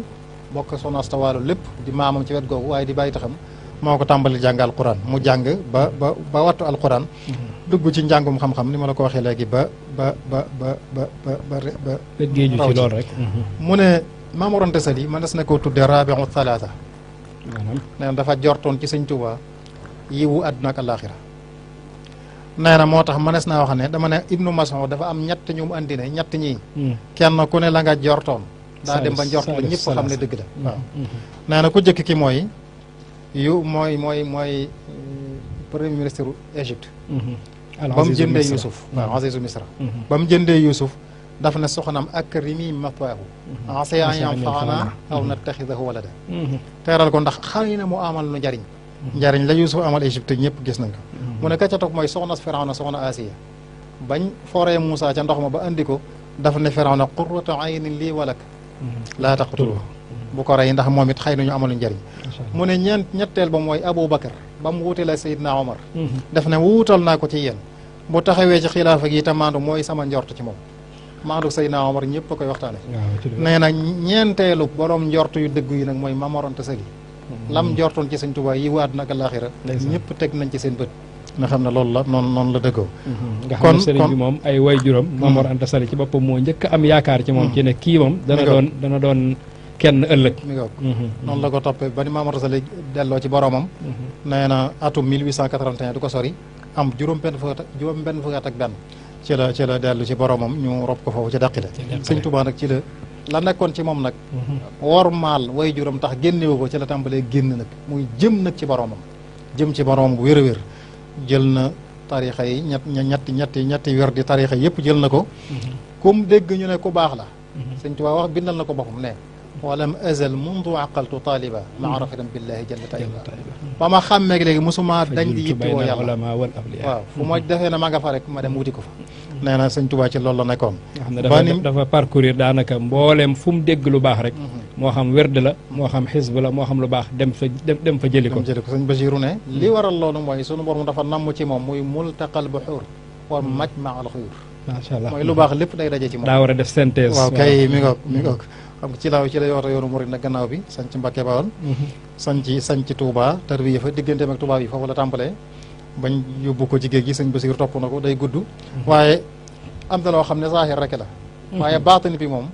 bokk Soxna Asta Waalo lépp di maamam ci wet googu waaye di bàyyi taxam moo ko tàmbali jàng alquran mu jàng ba wattu alquran dugg ci njàngum xam-xam ni ma la ko waxee léegi ba géeju ci loolu rek mu ne Maam Mor Anta Sali man des na koo tudde rabiu thalatha nee na dafa jortoon ci sëñ Tuubaa yiwu àdduna ak àllaaxira nee na moo tax mënees naa wax ne dama ne Ibnu Mas'ud dafa am ñett ñu mu andi ne ñett ñii kenn ku ne la nga jortoon daa dem ba njort la ñëpp xam ne dëgg la waaw nee na ku jëkk ki mooy premier ministre Égypte ba mu jëndee Yuusuf waaw Azizu Misra ba mu jëndee Yuusuf daf ne soxnaam akrimi mathwaahu asaa an yanfa'anaa aw nattaxidahu walada teeral ko ndax xëy na mu amal nu njariñ la Yuusuf amal Égypte ñëpp gis nañ ko mu ne ka ca topp mooy soxna Firawna soxna Asiya bañ foree Moussa ca ndox ma ba andi ko daf ne Firawna qurratu aynin lii walak laa taqtuluhu bu ko rey ndax moom it xëy na ñu amalu njariñ mu ne ñetteel ba mooy Abu Bakar ba mu wutale Seydina Omar daf ne wuutal naa ko ci yéen bu taxawee ci xilaafa gi tamaandu mooy sama njort ci moom maandu Seydina Omar ñëpp a koy waxtaane nee na ñeenteelu borom njort yu dëgg yi nag mooy Maam Mor Anta Sali lam njortoon ci Sëñ Tuubaa yi waat nag àllaaxira ñëpp teg nañ ci seen bët nga xam ne loolu la noonu la dëggoo nga xam ne sëriñ bi moom ay way juróom Maam Mor Anta Sali ci boppam moo njëkk am yaakaar ci moom ci ne kii moom dana doon kenn ëllëg mi ngoog noonu la ko toppee ba ni Maam Mor Anta Sali delloo ci boromam nee na atum 1881 du ko sori am juróom benn fukki at ak benn ci la dellu ci boromam ñu rob ko foofu ci daqile Sëñ Tuubaa nag ci la nekkoon ci moom nag wor maal way juróom tax génnewu ko ci la tàmbalee génn nag muy jëm nag ci boromam bu wér a wér jël na tarixa yi ñetti wér di tarixa yëpp jël na ko kum dégg ñu ne ku baax la Sëñ Tuubaa wax bindal na ko boppam ne walam azal mundu aqaltu taaliba maarafatan billahi jalla taala ba ma xàmmeeg léegi mosuma dañ di yittewoo yàlla waaw fu ma defee na ma nga fa rek ma dem wuti ko fa nee na Sëñ Tuubaa ci loolu la nekkoon nga xam ne dafa parcourir daanaka mbooleem fu mu dégg lu baax rek moo xam werd la moo xam xisb la moo xam lu baax dem fa jëli ko Sëñ Basiiru ne li waral loolu mooy sunu borom dafa namm ci moom muy multaqal buxuur wa majma al xuyur macha allah mooy lu baax lépp day daje ci moom daa war a def synthèse waaw kay mi ngoog xam nga ci la yoota yoonu murid nag gannaaw bi sañ ci Mbàkke Bawol sañ ci Touba tarbiya fa digganteem ak Touba yi foofu la tàmbalee bañ yóbbu ko ci géej gi Sëñ Basiiru topp na ko day gudd waaye am na loo xam ne zaahir rek la waaye baatini bi moom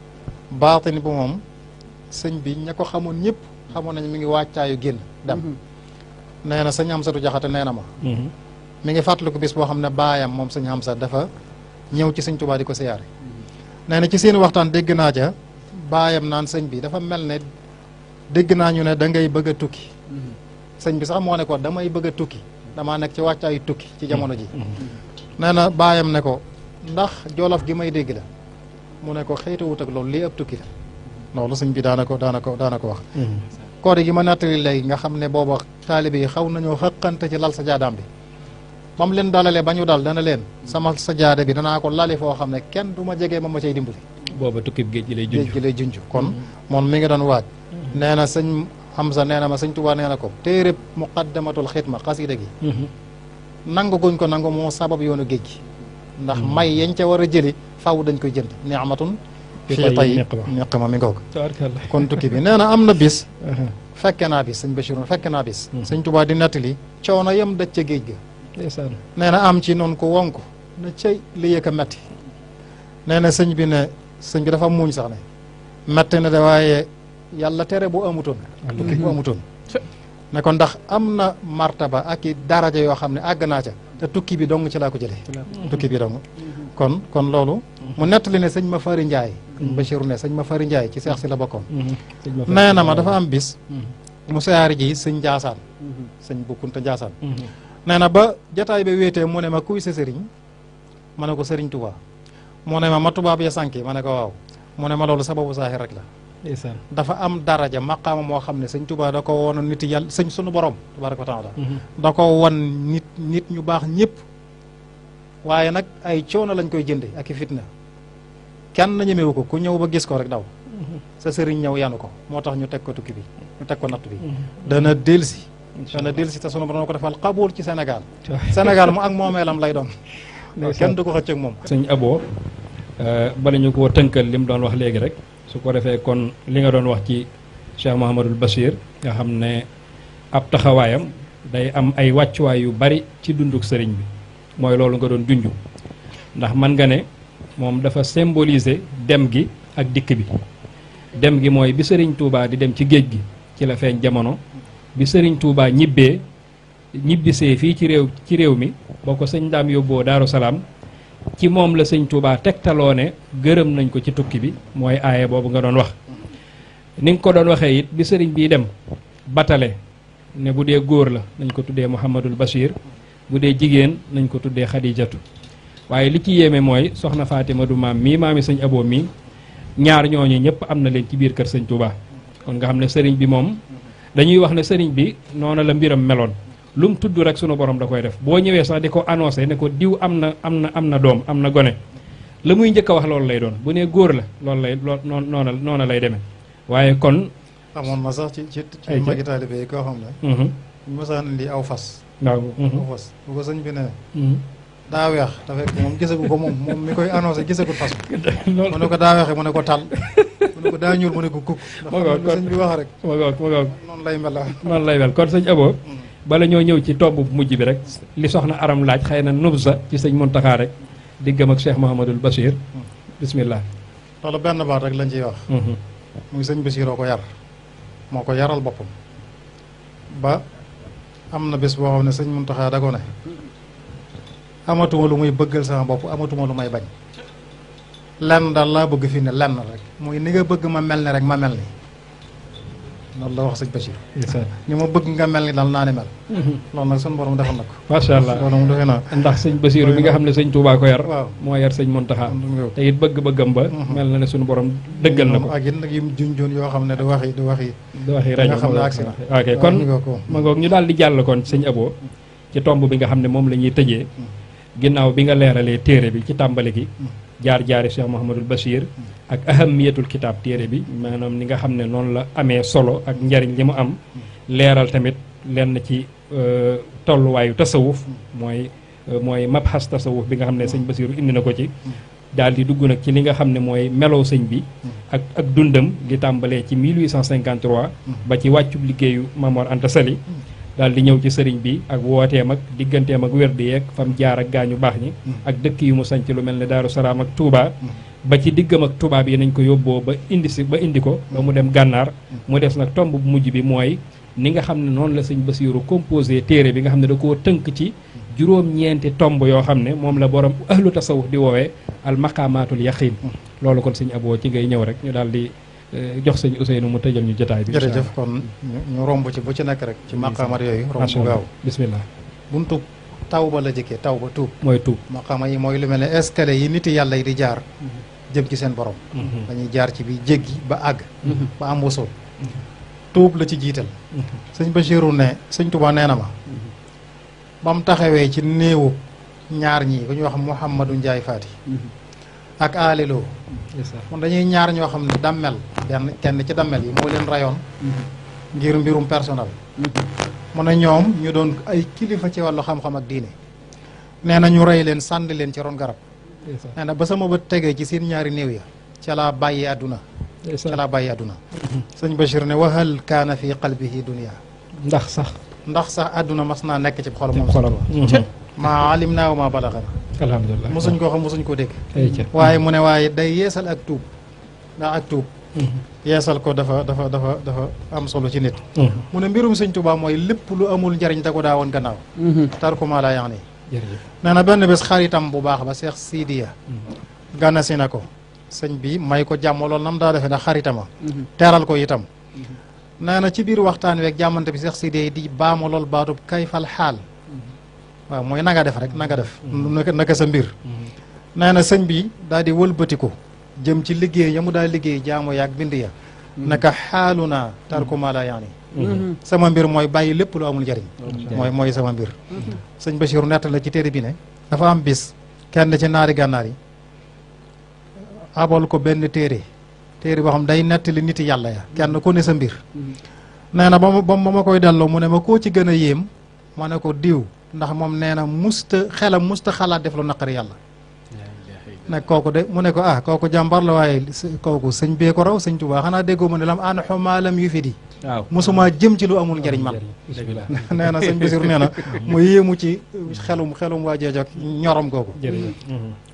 sëñ bi ña ko xamoon ñëpp xamoon nañ mi ngi wàccaayu génn dem nee na sëñ Amsatu Jaxate nee na ma mi ngi fàttaliku bis boo xam ne baayam moom sëñ Amsa dafa ñëw ci Sëñ Tuubaa di ko siyaare nee na ci seen waxtaan dégg naa ca baayam naan sëñ bi dafa mel ne dégg naa ñu ne da ngay bëgg a tukki sëñ bi sax moo ne ko damay bëgg a tukki damaa nekk ci wàccaayu tukki ci jamono ji nee na baayam ne ko ndax jolof gi may dégg la mu ne ko xëytawut ak loolu lii ëpp tukki la loolu sëñ bi daana ko wax koori gi ma nettali léegi nga xam ne booba taalibe yi xaw nañoo xëqante ci lal sa jaadaam bi ba mu leen dalalee ba ñu dal dana leen sama sa jaade bi danaa ko lali foo xam ne kenn du ma jegee ma cay dimbali booba tukki géej gi lay junj kon moom mi ngi doon waaj nee na sëñ Hamza nee na ma Sëñ Tuubaa nee na ko téereb muqaddamatul xidma xasida gi nangu guñ ko nangu moo sabab yoonu géej gi ndax may yañ ca war a jëli faw dañ koy jënd ni'matun fii tay neq ma mi ngoog kon tukki bi nee na am na bis fekke naa bis sëñ Bachir fekke naa bis Sëñ Tuubaa di nettali coono yam daj ca géej ga nee na am ci noonu ko wonk na cay li yëkk a metti nee na sëñ bi dafa muuñ sax ne metti na de waaye yàlla tere bu amutoon tukki bu amutoon ne ko ndax am na martaba ak i daraja yoo xam ne àgg naa ca te tukki bi dong ci laa ko jëlee tukki bi dong kon loolu mu nettali ne sëñ ma fari Njaay Bachir ne sëñ ma fari Njaay ci seex si la bokkoon nee na ma dafa am bis mu siyaari ji sëñ Njaasaan sëñ bu Kunta Njaasaan nee na ba jataay ba wéetee mu ne ma kuy sa sëriñ ma ne ko sëriñ Tuubaa mu ne ma tubaab ya sànki ma ne ko waaw mu ne ma loolu sababu saahir rek la dafa am daraja maqaama moo xam ne sëñ Tuubaa da ko woon nit yàlla sëñ sunu borom tabaaraka wa taala da ko won nit ñu baax ñëpp waaye nag ay coono lañ koy jënde ak i fitna kenn ñemewu ko ku ñëw ba gis ko rek daw sa sëriñ ñëw yanu ko moo tax ñu teg ko tukki bi ñu teg ko natt bi dana delsi te sunu borom ko defal xabul ci Sénégal mu ak moomeelam lay doon kenn du ko xëcc ak moom sëñ Abo bala ñu koo tënkal li mu doon wax léegi rek su ko defee kon li nga doon wax ci Cheikh Mouhamadul Bachir nga xam ne ab taxawaayam day am ay wàccuwaay yu bari ci dunduk sëriñ bi mooy loolu nga doon junj ndax man nga ne moom dafa symboliser dem gi ak dikk bi dem gi mooy bi sëriñ Touba di dem ci géej gi ci la feeñ jamono bi sëriñ Touba ñibbisee fii ci réew mi boo ko sëñ daam yóbboo Daaru Salaam ci moom la sëñ Touba tegtaloo ne gërëm nañ ko ci tukki bi mooy aaye boobu nga doon wax ni nga ko doon waxee it bi sëriñ bii dem batale ne bu dee góor la nañ ko tuddee Mouhamadul Bachir bu dee jigéen nañ ko tuddee Xadijatu waaye li ci yéeme mooy soxna Fatima du maam mii maami sëñ Abo mii ñaar ñooñu ñëpp am na leen ci biir kër sëñ Touba kon nga xam ne sëriñ bi moom dañuy wax ne sëriñ bi noonu la mbiram meloon lu mu tudd rek sunu borom da koy def boo ñëwee sax di ko annoncé ne ko diw am na doom am na gone la muy njëkk a wax loolu lay doon bu nee góor la noonu lay demee waaye kon amoon na sax ci magi taalibe yi koo xam ne ñu mosaan indi aw fas waaw aw fas bu ko sëñ bi ne daa weex te fekk moom gisagu ko moom mi koy annoncé gisagu fas mu ne ko daa weexe mu ne ko tal mu ne ko daa ñuul mu ne ko kukk ndax sëñ bi wax rek ma goog noonu lay mel noonu lay mel kon sëñ Abo bala ñoo ñëw ci tomb bu mujj bi rek li soxna Aram laaj xëy na nubza ci sëñ Muntaxa rek diggam ak Cheikh Mouhamadul Bachir bismillah loolu benn baat rek lañ ciy wax muy sëñ Bachiroo ko yar moo ko yaral boppam ba am na bés boo xam ne sëñ Muntaxa da ko ne amatuma lu muy bëggal sama bopp amatuma lu may bañ lenn daal laa bëgg fi ne lenn rek muy ni nga bëgg ma mel ni rek ma mel ni loolu la wax sëñ Bachir ni ma bëgg nga mel ni daal naa ne mel loolu nag suñu borom defal na ko macha allah loolu moom defe naa ndax sëñ Bachir bi nga xam ne sëñ Touba ko yar waaw moo yar sëñ Muntaxa te it bëgg-bëggam ba mel na ne suñu borom dëggal na ko ak it nag yim junjoon yoo xam ne du waxi rajo nga xam ne agsi na ok kon ma ngoog ñu daal di jàll kon sëñ Abo ci tomb bi nga xam ne moom la ñuy tëjee ginnaaw bi nga leeralee téere bi ci tàmbali gi jaar-jaari Cheikh Mouhamadul Bachir ak ahamiyatul kitaab téere bi maanaam ni nga xam ne noonu la amee solo ak njariñ li mu am leeral tamit lenn ci tolluwaayu tasawuf mooy mabxas tasawuf bi nga xam ne sëñ Basiru indi na ko ci daal di dugg nag ci li nga xam ne mooy meloo sëñ bi ak dundam li tàmbalee ci 1853 ba ci wàccub liggéeyu Mamor Anta Sali daal di ñëw ci sëriñ bi ak wooteem ak digganteem ak wér di yeeg fam jaar ak gaañu baax ñi ak dëkk yu mu sanc lu mel ne Daaru Salaam ak Touba ba ci diggam ak tubaab yi nañ ko yóbboo ba indi ko ba mu dem gànnaar mu des nag tomb bu mujj bi mooy ni nga xam ne noonu la sëñ Basiru composé téere bi nga xam ne da koo tënk ci juróom-ñeenti tomb yoo xam ne moom la borom ahlu tasawuf di woowee al maqaamaatul yaqin loolu kon sëñ Abo ci ngay ñëw rek ñu daal di jox sëñ Ousseynou mu tëjal ñu jotaay bi. jërëjëf kon ñu romb ci bu ci nekk rek ci maqaamat yooyu romb bu gaaw bismillah buntu taw ba la jëkkee taw ba tuub mooy tuub maqaama yi mooy lu mel ne escalier yi nit yàlla yi di jaar jëm ci seen borom dañuy jaar ci bi jéggi ba àgg ba am wasool tuub la ci jiital sëñ Bachiru ne sëñ Tuubaa nee na ma ba mu taxawee ci néewu ñaar ñii ku ñuy wax Mouhamadou Ndiaye Fati ak aliloo mun dañuy ñaar ñoo xam ne dammel kenn ci dammel yi moo leen rayoon ngir mbirum personnel mu ne ñoom ñu doon ay kilifa ci wàllu xam-xam ak diine nee na ñu rey leen sànni leen ci ron garab nee na ba sama bët tegee ci seen ñaari néew ya ca laa bàyyi àdduna sëñ Bachir ne wahal kaana fi qalbihi dunia ndax sax àdduna mas naa nekk ci xolam moom maa alim naa wa maa balaxana alhamdulilah mosuñ koo xam mosuñ koo dégg waaye mu ne waaye day yeesal ak tuub ndax ak tuub yeesal ko dafa am solo ci nit mu ne mbirum sëñ Tuubaa mooy lépp lu amul njariñ da ko daa woon gannaaw tarku maa laa yaani nee na benn bés xaritam bu baax ba Cheikh Sidiya ganasi na ko sëñ bi may ko jàmm loolu nam daa defee ndax xaritama teeral ko itam nee na ci biir waxtaan week jàmmante bi Cheikh Sidiya di baama lool baatub kayfal xaal waaw mooy na nga def rek na nga def naka sa mbir nee na sëñ bi daal di wëlbatiku jëm ci liggéey ya mu daal liggéey jaamu yaag bind ya naka xaalu naa tarku maa laa yaani sama mbir mooy bàyyi lépp lu amul njariñ mooy sama mbir sëñ Bachir nett la ci téere bi ne dafa am bis kenn ci naari gànnaar yi abal ko benn téere boo xam day nettali niti yàlla ya kenn ku ne sa mbir nee na ba ma koy delloo mu ne ma koo ci gën a yéem ma ne ko diw ndax moom nee na xelam musta xalaat def lu naqari yàlla nag kooku de mu ne ko kooku jàmbar la waaye kooku sëñ bee ko raw sëñ Tuubaa xanaa déggoo ma ne lam an xomaalam yu fi di waaw mosuma jëm ci lu amul njëriñ man nee na sëñ Basiru nee na mu yéemu ci xelum waa jeejog ñorom googu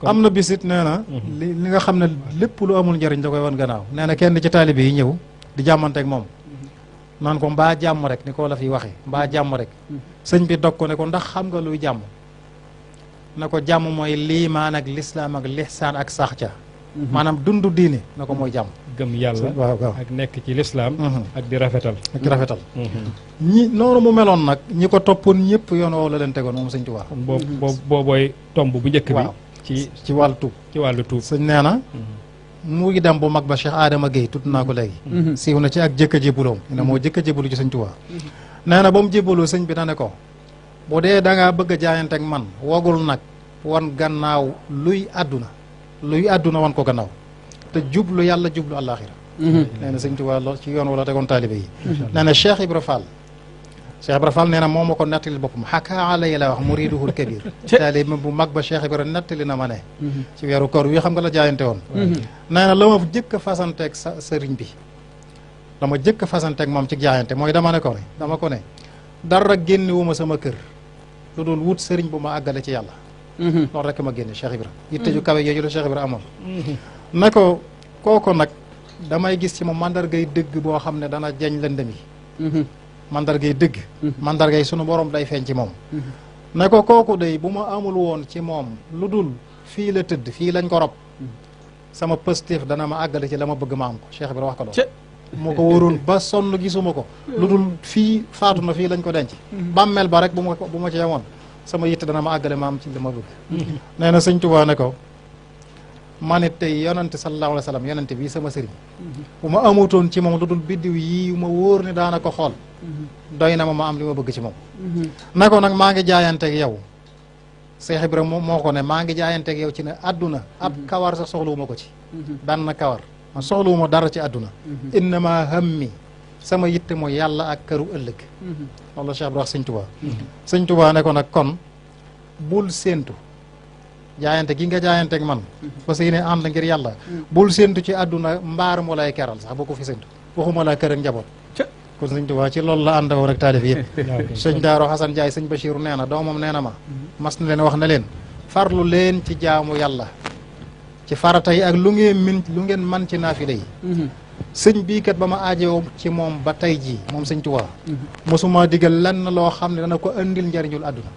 am na bisit nee na li nga xam ne lépp lu amul njëriñ da koy wan gannaaw nee na kenn ci taalibe yi ñëw di jàmmanteeg moom naan ko mbaa jàmm rek ni ko la fi waxee mbaa jàmm rek sëñ bi dog ko ne ko ndax xam nga luy jàmm na ko jàmm mooy liimaan ak lislaam ak lihsaan ak sax ca maanaam dundu diine na ko mooy jàmm gëm yàlla waaw ak nekk ci lislaam ak di rafetal ñi noonu mu meloon nag ñi ko toppoon ñëpp yoon woowu la leen tegoon moom sëñ Tuubaa boobooy tomb bu njëkk bi ci wàllu tuub sëñ nee na mu ngi dem bu mag ba Cheikh Adama Gueye tudd naa ko léegi siiw na ci ak jëkk a jébbuloom ne moo jëkk a jébbalu ci sëñ Tuubaa nee na ba mu jébbaloo sëñ bi dane ko bu dee da ngaa bëgg a jaayante ak man wogul nag wan gannaaw luy àdduna wan ko gannaaw te jublu yàlla jublu àllaaxira nee na sëñ Tuubaa lool ci yoon wala tegoon taalibe yi nee na Cheikh Ibra Fall Cheikh Ibra Fall nee na moom ma ko nettali boppam xakaa alay la wax muriduhul kabir taalibe bu mag ba Cheikh Ibra nettali na ma ne ci weeru koor wi xam nga la jaayante woon nee na la ma jëkk a fasanteeg sa sëriñ bi dama jëkk a fasanteeg moom ci jaayante mooy dama ko ne dara génne wu ma sama kër lu dul wut sëriñ bu ma àggale ci yàlla loolu rek ma génne Cheikh Ibra yitte ju kawe yooyu la Cheikh Ibra amoon ne ko kooku nag damay gis ci moom mandargay dëgg boo xam ne dana jañ lëndëm yi mandargay dëgg mandargay sunu borom day feeñ ci moom ne ko kooku day bu ma amul woon ci moom lu dul fii la tëdd fii lañ ko rob sama positif dana ma àggale ci la ma bëgg ma am ko Cheikh Ibra wax ko loolu moo ko wóoroon ba sonn gisuma ko lu dul fii faatu na fii lañ ko denc bàmmeel ba rek bu ma ci yemoon sama yitte dana ma àggale ma am ci li ma bëgg nee na sëñ Tuubaa ne ko ma ne tey yonante sallallahu alayhi wa sallam yonante bii sama sëriñ bu ma amutoon ci moom lu dul biddiw yii ma wóor ne daana ko xool doy na ma am li ma bëgg ci moom ne ko nag maa ngi jaayanteeg yow Cheikh Ibrahima moo ko ne maa ngi jaayanteeg yow ci ne àdduna ab kawar sax soxlawuma ko ci benn kawar man soxlawuma dara ci àdduna innama hammi sama yitte mooy yàlla ak këru ëllëg loolu la Cheikh Ibrahima wax sëñ Tuubaa sëñ Tuubaa ne ko nag kon bul séentu jaayante gi nga jaayanteeg man parce que yéene ànd ngir yàlla bul séentu ci àdduna mbaar mu lay keral sax boo ko fi séentu waxuma la kër ak njaboot kon sëñ Tuubaa ci loolu la ànd woon ak taalif yëpp sëñ Daaro Xasan Jaay sëñ Bachiru nee na doomam nee na ma mas na leen wax na leen farlu leen ci jaamu yàlla ci farata yi ak lu ngeen man ci naafila yi sëñ bii kat ba ma aajowoo ci moom ba tey jii moom sëñ Tuubaa mosuma digal lenn loo xam ne dana ko andil njariñul àdduna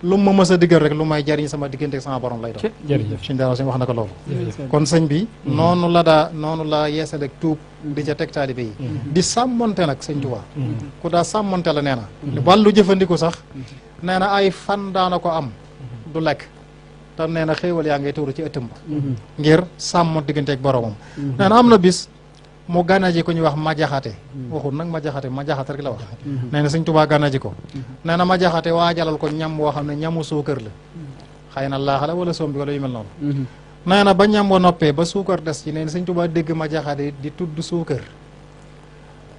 lu ma mës a digal rek lu may jariñ sama diggante ak sama borom lay doon sëñ Daaro sëñ wax na ko loolu kon sëñ bi noonu la yeesal ak tuub di ca teg taalibe yi di sàmmonte nag sëñ Tuubaa ku daa sàmmonte la nee na wàllu jëfandiku sax nee na ay fan daana ko am du lekk te nee na xéewal yaa ngay tuuru ci ëttëm ba ngir sàmm diggante ak boromam nee na am na bis mu gànnaji ko ñuy wax ma jaxate waxul nag ma jaxate rek la wax nee na sëñ Tuubaa gànnaji ko nee na ma jaxate waajalal ko ñam woo xam ne ñamu suukar la xëy na laaxa la wala soom bi wala yu mel noonu nee na ba ñam wa noppee ba suukar des ci nee na sëñ Tuubaa dégg ma jaxate di tudd suukar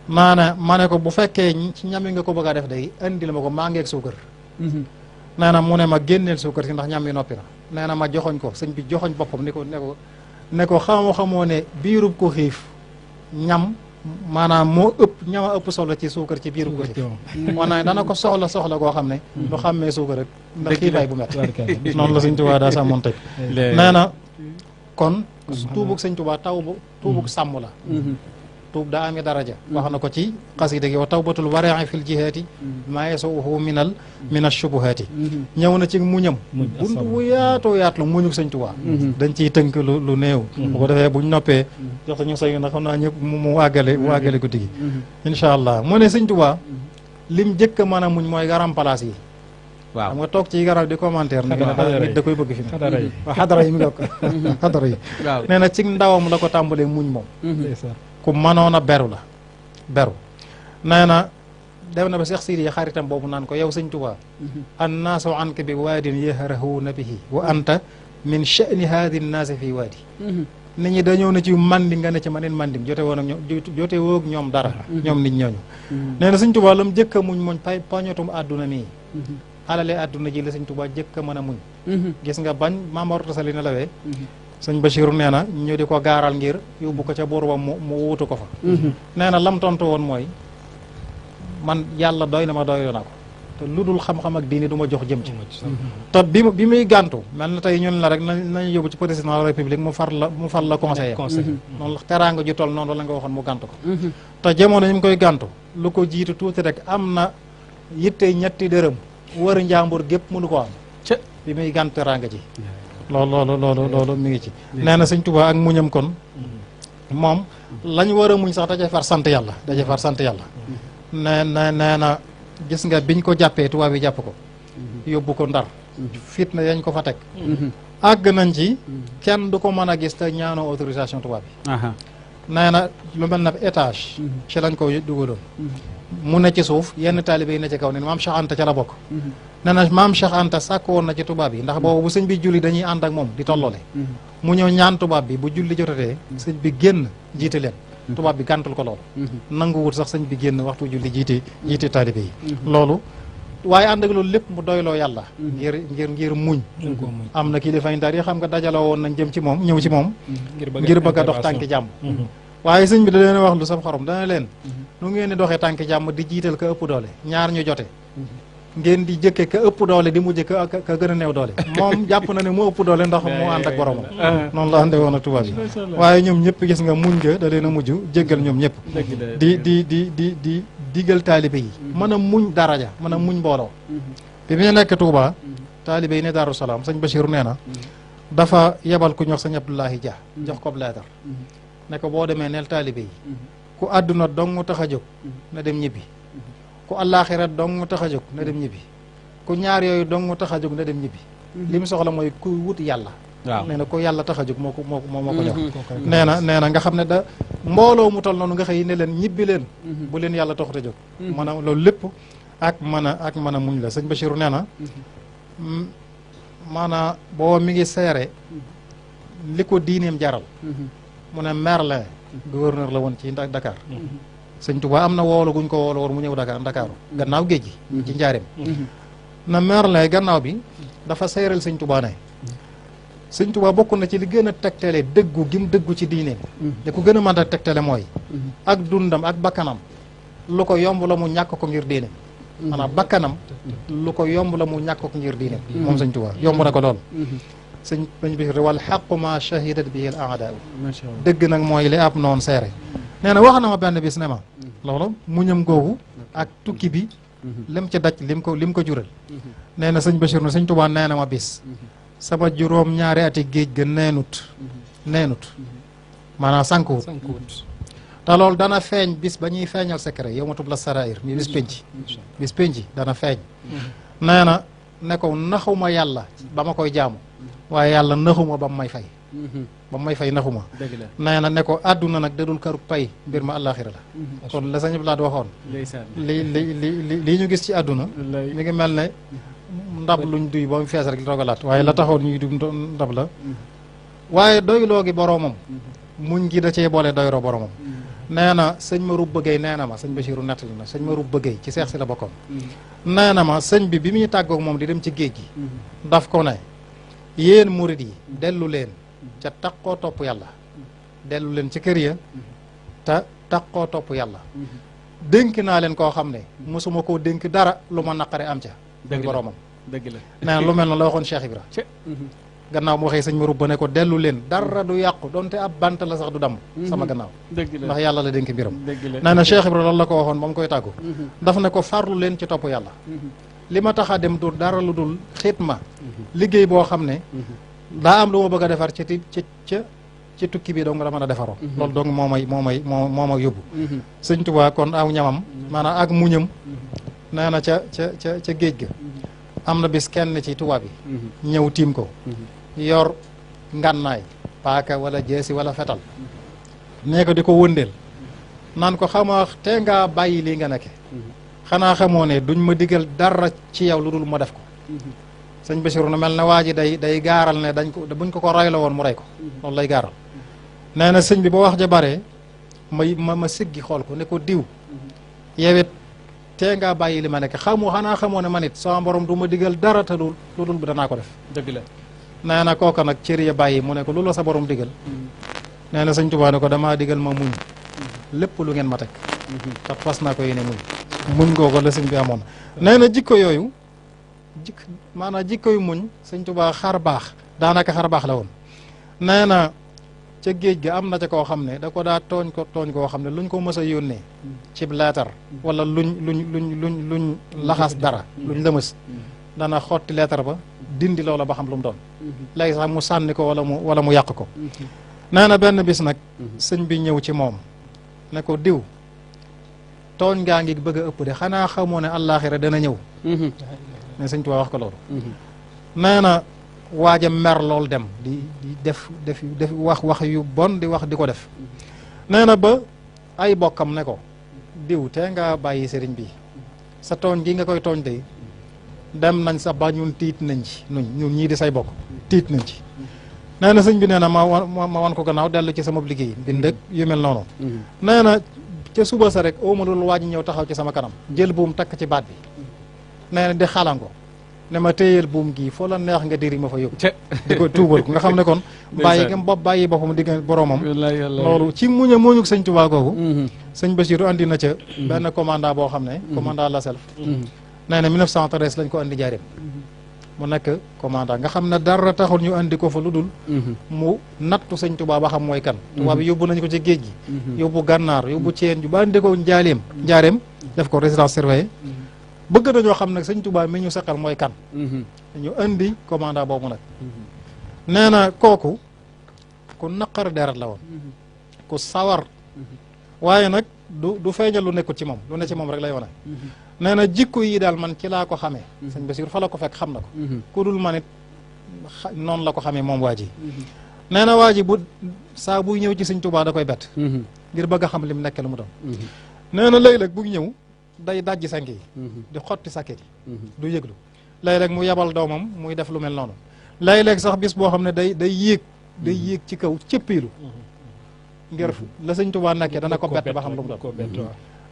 maana ma ne ko bu fekkee ci ñami nga ko bëgg a def day andil ma ko maa ngeeg suukar nee na mu ne ma génneel suukar si ndax ñam yi noppi na nee na ma joxoñ ko sëñ bi joxoñ boppam ne ko xamoo ne biirub ko xiif ñam maanaam moo ñama ëpp solo ci suukar ci biirub ko xiif maanaam dana ko soxla goo xam ne du xàmmee suukar rek ndax xiifaay bu métti noonu la sëñ Tuubaa daa sàmmoon teg nee na kon tuubug sëñ Tuubaa tuubug sàmm la tuub daa amee daraja wax na ko ci xasida gi wa tawbatul warai fil jihaati maa yasuuhu min ashubuhaati ñëw na ci muñam bunt bu yaatoo yaat la muñu sëñ Tuubaa dañ ciy tënk lu néew bu ko defee buñ noppee jox ñu say na xam naa ñëpp mu àggale guddi gi incha allah mu ne sëñ Tuubaa lim jëkk a mën a muñ mooy garam place yi waaw xam nga toog ci garab di commentaire nit da koy bëgg fi ne waaw xadara yi mi nga xadara yi nee na ci ndawam la ko tàmbalee muñ moom ku mënoon a beru nee na dem na ba Seex Sidi xaritam boobu naan ko yow sëñ Tuubaa annaasu anka bi waadin yahrahuuna bihi wa anta min sha'ni haadi nnaasi fii waadi nit ñi dañoo na ci mandi nga ne ci maneen mandim jote woog ñoom dara ñoom nit ñooñu nee na sëñ Tuubaa lam jëkk a muñ pañotum àdduna mii alale àdduna ji la sëñ Tuubaa jëkk a mën a muñ gis nga bañ Maam Mor Anta Sali na lawee sëñ Bachiru nee na ñu di ko gaaral ngir yóbbu ko ca buur ba mu wuutu ko fa nee na lam tontu woon mooy man yàlla doy na ma doyloo naa ko te lu dul xam-xam ak diini du ma jox jëm ci te bi muy gàntu mel na tey ñun la rek nañu yóbbu ci président de la république mu far la conseiller noonu teraanga ju toll noonu la nga waxoon mu gàntu ko te jamono yi mu koy gàntu lu ko jiitu tuuti rek am na yitte ñetti dërëm wër njàmbur gépp mënu ko am bi muy gàntu teraanga ji loolu mi ngi ci nee na sëñ Tuubaa ak muñam kon moom lañ war a muñ sax dajay far sant yàlla nee na gis nga biñ ko jàppee tubaab yi jàpp ko yóbbu ko Ndar fitna yañ ko fa teg àgg nañ ci kenn du ko mën a gis te ñaanoo autorisation tubaab yi nee na lu mel na étage ci lañ ko dugaloon mu ne ci suuf yenn taalibe yi ne ci kaw ne maam Cheikh Anta ca la bokk nee na maam Cheikh Anta sàkk woon na ci tubaab yi ndax boobu bu sëñ bi julli dañuy ànd ak moom di tolloole mu ñëw ñaan tubaab bi bu julli jotatee sëñ bi génn jiite leen tubaab bi gàntul ko loolu nanguwut sax sëñ bi génn waxtu julli jiite taalibe yi loolu waaye ànd ak loolu lépp mu doyloo yàlla ngir muñ am na kii dafay ndar yi xam nga dajaloo woon nañ jëm ci moom ñëw ci moom ngir bëgg a dox tànki jàmm waaye sëñ bi da leen wax lu sam xorom dana leen nu ngeen di doxee tànki jàmm di jiital ka ëpp doole ñaar ñu jote ngeen di jëkke ka ëpp doole di mujj ka gën a néew doole moom jàpp na ne moo ëpp doole ndax moo ànd ak boromam noonu la àndee woon ak tubaab yi waaye ñoom ñëpp gis nga muñ nga da leen a mujj jéggal ñoom ñëpp di digal taalibe yi mën a muñ daraja mën a muñ mbooloo bi mu nekk Touba taalibe yi ne Daaru Salaam sëñ Bachir nee na dafa yebal ku ñox sëñ Abdoulahi Dia jox ko leetar ne ko boo demee neel taalibe yi ku àdduna dong tax a jóg na dem ñibbi ku àllaaxira dong tax a jóg na dem ñibbi ku ñaar yooyu dong tax a jóg na dem ñibbi li mu soxla mooy ku wut yàlla nee na ku yàlla tax a jóg moo ko jox nee na nga xam ne da mbooloo mu tol noonu nga xëy ne leen ñibbi leen bu leen yàlla taxut a jóg maanaam loolu lépp ak mën a muñ la sëñ Bachir nee na maanaam boo mi ngi seere li ko diineem jaral mu ne Merlin gouverneur la woon ci Dakar sëñ Touba am na woolu guñ ko woolu war mu ñëw Dakaaru gannaaw géej gi ci njaareem na Merlin gannaaw bi dafa seeral sëñ Touba ne sëñ Touba bokk na ci li gën a tegtale dëggu gim dëggu ci diineem li ko gën a mën a tegtale mooy ak dundam ak bakkanam lu ko yomb la mu ñàkk ko ngir diineem maanaam bakkanam lu ko yomb la mu ñàkk ko ngir diineem moom sëñ Touba yomb na ko lool sëñ bañ bi wal xaqu ma shahidat bihi al a'daa dëgg nag mooy li ab noonu seere nee na wax na ma benn bis ne ma loolu muñam googu ak tukki bi lim ci daj lim ko jural nee na sëñ Bachir na sëñ Touba nee na ma bis sama juróom ñaari ati géej ga neenut maanaam sànkuwut te loolu dana feeñ bis ba ñuy feeñal secret yow ma tub la sarair mi bis penc dana feeñ nee na ne ko naxuma yàlla ba ma koy jaamu waaye yàlla naxuma ba mu may fay naxuma nee na ne ko àdduna nag dadul karuk pay mbir ma àllaaxira la kon la sañ Blaat waxoon li ñu gis ci àdduna mi ngi mel ne ndab luñ duy ba mu fees rek rogalaat waaye la taxoon ñuy du ndab la waaye doyloo gi boroomam muñ gi da cee boole doyroo boromam nee na sëñ ma rub bëggey nee na ma sëñ Bachiru nettali na sëñ ma rub bëggey ci seex si la bokkoon nee na ma sëñ bi muy tàggoog moom di dem ci géej gi daf ko ne yéen murit yi dellu leen ca taqoo topp yàlla dellu leen ci kër ya te taqoo topp yàlla dénk naa leen koo xam ne mosuma koo dénk dara lu ma naqare am ca dëgg boromam dëgg la nee na lu mel na la waxoon Cheikh Ibra gannaaw mu waxee sëñ ma rubba ne ko dellu leen dara du yàqu donte ab bant la sax du damm sama gannaaw ndax yàlla la dénk mbiram nee na Cheikh Ibra loolu la ko waxoon ba mu koy tàggu daf ne ko farlu leen ci topp yàlla li ma tax a dem du dara lu dul xitma liggéey boo xam ne daa am lu ma bëgg a defar ci tukki bi dong la mën a defaroo loolu dong moo may yóbbu sëñ Tuubaa kon aw ñamam maanaam ak muñam nee na ca géej ga am na bis kenn ci tubaab bi ñëw tiim ko yor ngànnaay paaka wala jeesi wala fetal nee ko di ko wëndeel naan ko xamaa te ngaa bàyyi lii nga nekke xanaa xamoo ne duñ ma digal dara ci yow lu dul ma def ko sëñ Bachir na mel na waa ji day gaaral ne buñ ko rey la woon mu rey ko loolu lay gaaral nee na sëñ bi ba wax ja bare ma siggi xool ko ne ko diw yewit tee ngaa bàyyi li ma nekk xanaa xamoo ne man it sama borom du ma digal dara te lu dul bi danaa ko def dëgg la nee na kooka nag cër ya bàyyi mu ne ko lu la sa borom digal nee na sëñ Tuubaa ne ko damaa digal ma muñ lépp lu ngeen ma teg te fas naa ko yéene muñ googu la sëñ bi amoon nee na jikko yooyu maanaam jikko yu muñ sëñ Tuubaa xar baax daanaka xar baax la woon nee na ca géej ga am na ca koo xam ne da ko daa tooñ koo xam ne luñ ko mës a yónnee cib leetar wala luñ laxas dara luñ lëmës dana xotti leetar ba dindi loola ba xam lu mu doon léegi sax mu sànni ko wala mu yàq ko nee na benn bis nag sëñ bi ñëw ci moom ne ko diw tooñ ngaa ngi bëgg a ëpp de xanaa xamoo ne àllaaxira dana ñëw ne sëñ Tuubaa wax ko loolu nee na waaja mer lool dem di def wax yu bon di wax di ko def nee na ba ay bokkam ne ko diw te nga bàyyi sëriñ bi sa tooñ gi nga koy tooñ de dem nañ sax ba ñun tiit nañ ci ñun ñii di say bokk tiit nañ ci nee na sëñ bi nee na ma wan ko gannaaw dellu ci sama liggéey bind ak yu mel noonu nee na ca suba sa rek ooma loolu waaj ñëw taxaw ci sama kanam jël buum takk ci baat bi nee na di xalango ne ma téyeel buum gii foo la neex nga diri ma fa yóbbu di ko tuubal ko nga xam ne kon bàyyi boppam digg boromam loolu ci muñug sëñ Tuubaa googu sëñ Bachirou andi na ca benn commandant boo xam ne commandant la self nee na 1913 lañ ko andi jaareem mu nekk commandant nga xam ne dara taxul ñu andi ko fa lu dul mu nattu sëñ Tuubaa ba xam mooy kan Tuubaa bi yóbbu nañ ko ci géej gi yóbbu gànnaar yóbbu ceen ju ba andi ko njaareem def ko résidence surveillée bëgg nañoo xam nag sëñ Tuubaa mi ñu seqal mooy kan ñu indi commandant boobu nag nee na kooku ku naqar deret la woon ku sawar waaye nag du feeñal lu nekkul ci moom lu ne ci moom rek lay wane nee na jikko yi daal man ci laa ko xamee sëñ Basiir fa la ko fekk xam na ko ku dul man it noonu la ko xamee moom waa ji nee na waa ji bu saa buy ñëw ci sëñ Tuubaa da koy bett ngir bëgg a xam li mu nekk lu mu doon nee na léeg-léeg bu ñëw day dajji sank yi di xotti sakket yi du yëglu léeg-léeg mu yebal doomam muy def lu mel noonu léeg-léeg sax bis boo xam ne day yéeg ci kaw cëppiilu ngir la sëñ Tuubaa nekkee dana ko bett ba xam lu mu doon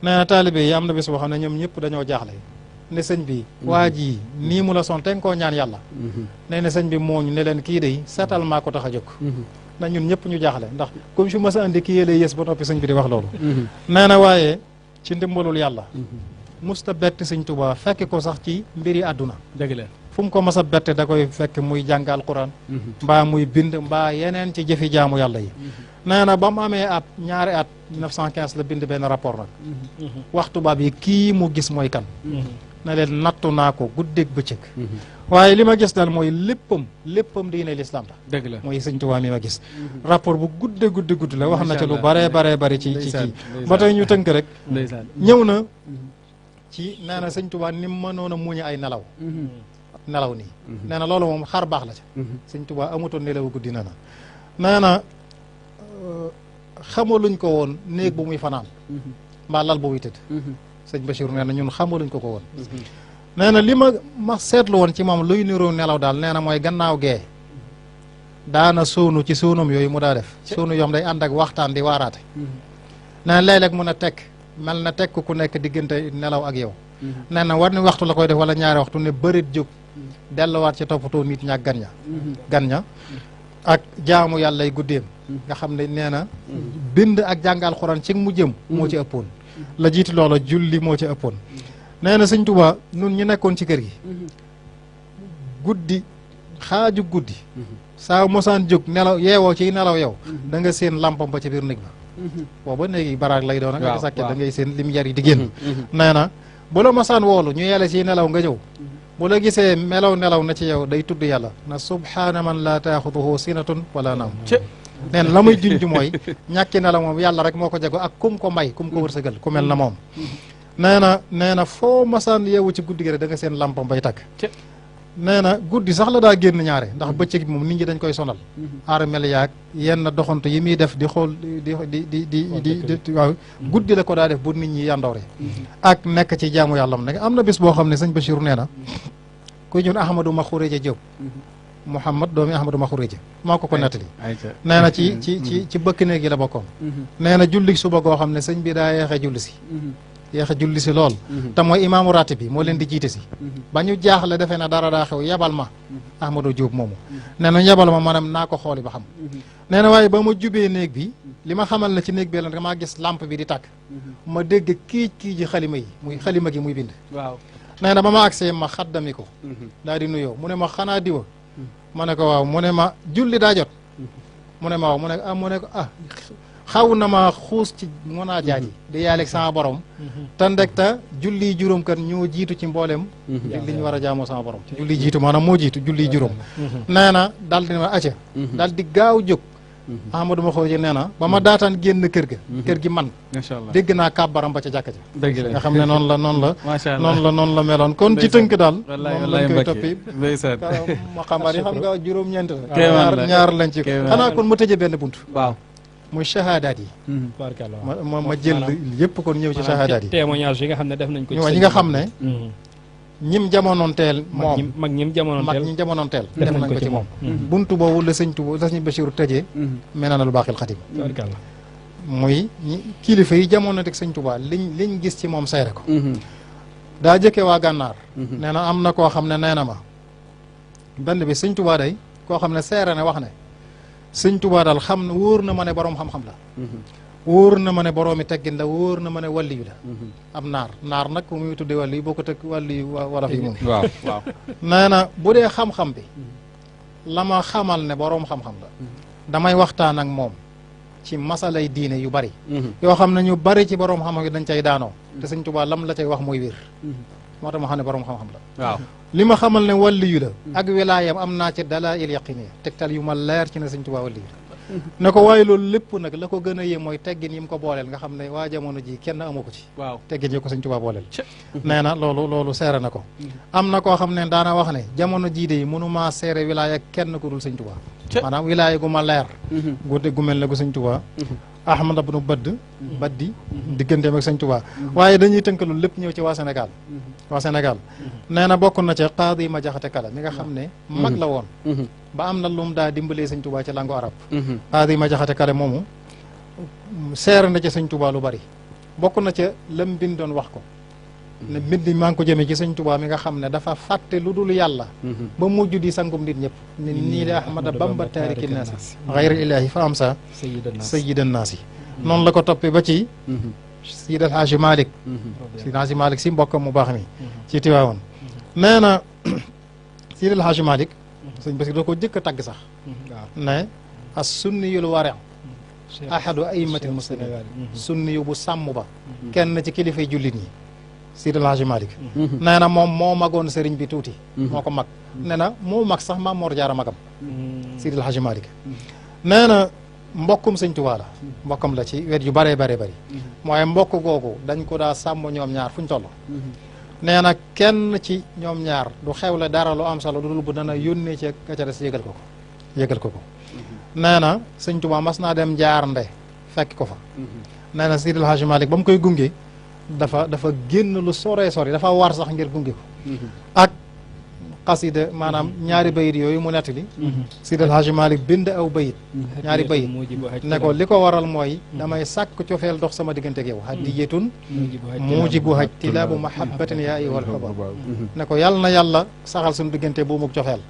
nee na taalibe yi am na bis boo xam ne ñoom ñëpp dañoo jaaxle ne sëñ bi waa ji nii mu la son te nga koo ñaan yàlla nee na sëñ bi mooñu ne leen kii day seetal maa ko tax a jóg na ñun ñëpp ñu jaaxle ndax comme su ma sa andi kii yee lay yées ba noppi sëñ bi di wax loolu nee na waaye ci ndimbalul yàlla musta bett sëñ Tuubaa fekk ko sax ci mbiri àdduna dëgg la fu mu ko mas a bette da koy fekk muy jàng alquran mbaa muy bind mbaa yeneen ci jëfi jaamu yàlla yi nee na ba mu amee ñaari at 1915 la bind benn rapport nag wax tubaab yi kii mu gis mooy kan na leen nattu naa ko guddeeg bëccëg waaye li ma gis daal mooy léppam diine lislaam la dëgg la mooy sëñ Tuubaa mi ma gis rapport bu gudd la wax na ca lu bare bari ci kii ba tey ñu tënk rek ñëw na ci nee na sëñ Tuubaa ni mu mënoon a muñe ay nelaw nii nee na loolu moom xar baax la ca sëñ Tuubaa amutoon nelaw guddi nee na xamaluñ ko woon néeg bu muy fanaan mbaa lal bu muy tëdd sëñ Bachir nee na ñun xamaluñ ko woon nee na li ma seetlu woon ci moom luy niru nelaw daal nee na mooy gannaaw gee daana soonu ci soonum yooyu mu daa def soonu yoom day ànd ak waxtaan di waaraate nee na léeg-léeg mun a tekk mel na tekk ku nekk diggante nelaw ak yow nee na war ni waxtu la koy def wala ñaari waxtu ne bërit jóg delluwaat ci toppatoo nit ña gan ña ak jaamu yàlla y guddeem nga xam ne nee na bind ak jàngal xuraan ci mu jëm moo ci ëppoon la jiitu loola julli moo ci ëppoon nee na sëñ Tuubaa nun ñu nekkoon ci kër gi guddi xaaju guddi saa mosaan jóg nelaw yeewoo ci nelaw yow da nga seen lampam ba ci biir néeg ba booba néegi baraag lay doon nga sàkke da ngay seen lim yi di génn nee na bu la mosaan woolu ñu yele ci nelaw nga ñëw bu la gisee nelaw na ci yow day tudd yàlla na subhaana man laa taaxuduhu sinatun wala naam nee na la muy junj mooy ñàkki nelaw moom yàlla rek moo ko jago ak kum ko may kum ko wërsëgal ku mel na moom nee na foo masaan yeewu ci guddi gi rek da nga seen lampam bay tàkk nee na guddi sax la daa génn ñaare ndax bëccëg bi moom nit ñi dañ koy sonal armel yaag yenn doxantu yi muy def di xool di waaw guddi la ko daa def bu nit ñi yandoore ak nekk ci jaamu yàlla am am na bis boo xam ne sëñ Bachir nee na kuy ñun Ahmadou Makhourédia Diop Mouhamad doomi Ahmadou Makhourédia moo ko nettali nee na ci bëkk néeg yi la bokkoon nee na julli suba goo xam ne sëñ bi daa yeexee julli si julli si lool te mooy imaamu raati bi moo leen di jiite si ba ñu jaaxle defee na dara daa xew yebal ma Ahmadou Diop moomu nee na yebal ma maanaam naa ko xooli ba xam nee na waaye ba ma jubee néeg bi li ma xamal na ci néeg bi la damaa gis lampe bi di tàkk ma dégg kii ji xalima gi muy bind waaw nee na ba ma agsee ma xaddami ko daal di nuyoo mu ne ma xanaa diwa ma ne ko waaw mu ne ma julli daa jot mu ne ma waaw mu ne ko xaw na ma xuus ci mën a jaaji di yaaleeg sama borom te ndekta julli juróom kan ñoo jiitu ci mboolem li ñu war a jaamoo sama borom julli jiitu maanaam moo jiitu julli juróom nee na daal di ma acca daal di gaaw jóg Ahmadou Makhourédia nee na ba ma daataan génn kër gi man dégg naa kàbbaram ba ca jàkka ja nga xam ne noonu la meloon kon ci tënk daal moom lañ koy toppi ma xambaar yi xam nga juróom-ñeent ñaar lañ ci xanaa kon ma tëjee benn bunt waaw muy shahadaat yi ma jël yëpp kon ñëw ci shahadaat yi témoignage yi nga xam ne def nañ ko ñi nga xam ne ñim jamonoonteel moom mag ñim jamonoonteel mag ñim jamonoonteel def def nañ ko ci moom buntu boobu la sëñ Tuubaa la sëñ Basiiru tëjee Minanul Baaqil Xadiim muy kilifa yi jamonoonteeg sëñ Tuubaa liñ gis ci moom seere ko daa jëkkee waa gànnaar nee na am na koo xam ne nee na ma benn bi sëñ Tuubaa day koo xam ne seere ne wax ne sëñ Tuubaa daal xam ne wóor na ma ne boroom xam-xam la wóor na ma ne boroomi teggin la wóor na ma ne wàlliyu la am naar nag bu muy tuddee wàlliyu boo ko teg wàlliyu wolof yi moom waaw waaw nee na bu dee xam-xam bi la ma xamal ne boroom xam-xam la damay waxtaan ak moom ci masalay diine yu bari yoo xam ne ñu bari ci boroom xam-xam yi dañ cay daanoo te sëñ Tuubaa lam la cay wax mooy wér moo tax ma xam ne boroom xam-xam la waaw li ma xamal ne wàlliyu la ak wilaayam am naa ci dalaa'il yaqiniya tegtal yu ma leer ci ne sëñ Tuubaa wàlliyu la ne ko waaye loolu lépp nag la ko gën a yee mooy teggin yi mu ko booleel nga xam ne waa jamono ji kenn amu ko ci waaw teggin yi ko sëñ Tuubaa booleel nee na loolu seere na ko am na koo xam ne daana wax ne jamono jii de mënumaa seere wilaaya kenn ku dul sëñ Tuubaa maanaam wilaaya gu ma leer gu mel ne gu sëñ Tuubaa Ahmad ibnu Baddi digganteem ak sëñ Tuubaa waaye dañuy tënk loolu lépp ñëw ci waa Sénégal nee na bokk na ca Qaadi Ma Jaxate Kala mi nga xam ne mag la woon ba am na lu mu daa dimbalee sëñ Tuubaa ci langue arabe Qaadi Ma Jaxate Kala moomu seere na ca sëñ Tuubaa lu bari bokk na ca lam bindoon wax ko ne mbind maa ngi ko jëmee ci sëñ Tuubaa mi nga xam ne dafa fàtte lu dul yàlla ba mujj di sangum nit ñëpp ne nii la Ahmada Bamba taariki naasi xayri ilaahi fa am sa sayyidan naasi noonu la ko toppee ba ci Seydi El Hadji Malick Seydi El Hadji Malick si mbokkam mu baax mi ci Tiwaawoon nee na Seydi El Hadji Malick sëñ Basiru doo ko jëkk a tagg sax ne as sunniyul wari ahadu aymatil muslimin sunni yu bu sàmm ba kenn ci kilifay jullit ñi Seydi El Hadji Malick nee na moom moo magoon sëriñ bi tuuti moo ko mag nee na moo mag sax Maam Mor Jaara magam Seydi El Hadji Malick nee na mbokkum sëñ Tuubaa la mbokkam la ci wet yu bëree bëri mooy mbokk googu dañ ko daa sàmm ñoom ñaar fu ñu toll nee na kenn ci ñoom ñaar du xewle dara lu am solo du dul bu dana yónnee ci ka ca des yëgal ko ko nee na sëñ Tuubaa mas naa dem Njaarnde fekk ko fa nee na Seydi El Hadji Malick ba mu koy gunge dafa génn lu sore dafa war sax ngir gunge ko ak xasida maanaam ñaari bayit yooyu mu nettali Seydi El Hadji Malick bind aw bayit ñaari bayit ne ko li ko waral mooy damay sàkk cofeel dox sama diggante ak yow hadiyatun mujibu haj tilaabu mahabbatin yaa ayyuhal hubab ne ko yàlla na yàlla saxal suñu diggante bu mug cofeel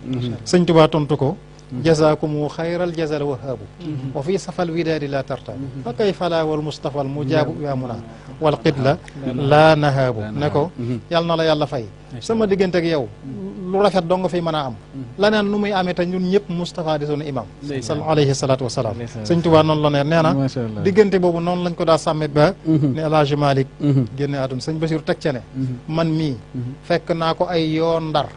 sëñ Tuubaa tontu ko jazakumu xayral jazal wahaabu wa fi safal widaadi la tartaabu fa kay fala wal mustafa al mujaabu yaa muna wal qidla laa nahaabu ne ko yàlla na la yàlla fay sama diggante ak yow lu rafet dong nga fiy mën a am laneen nu muy amee te ñun ñëpp Moustapha di sunu imam alayhi salaatu wasalaam sëñ Tuubaa noonu la nee na diggante boobu noonu lañ ko daa sàmme ba ne El Hadji Malick génne àdduna sëñ Basiru teg ca ne man mii fekk naa ko ay yoon Ndar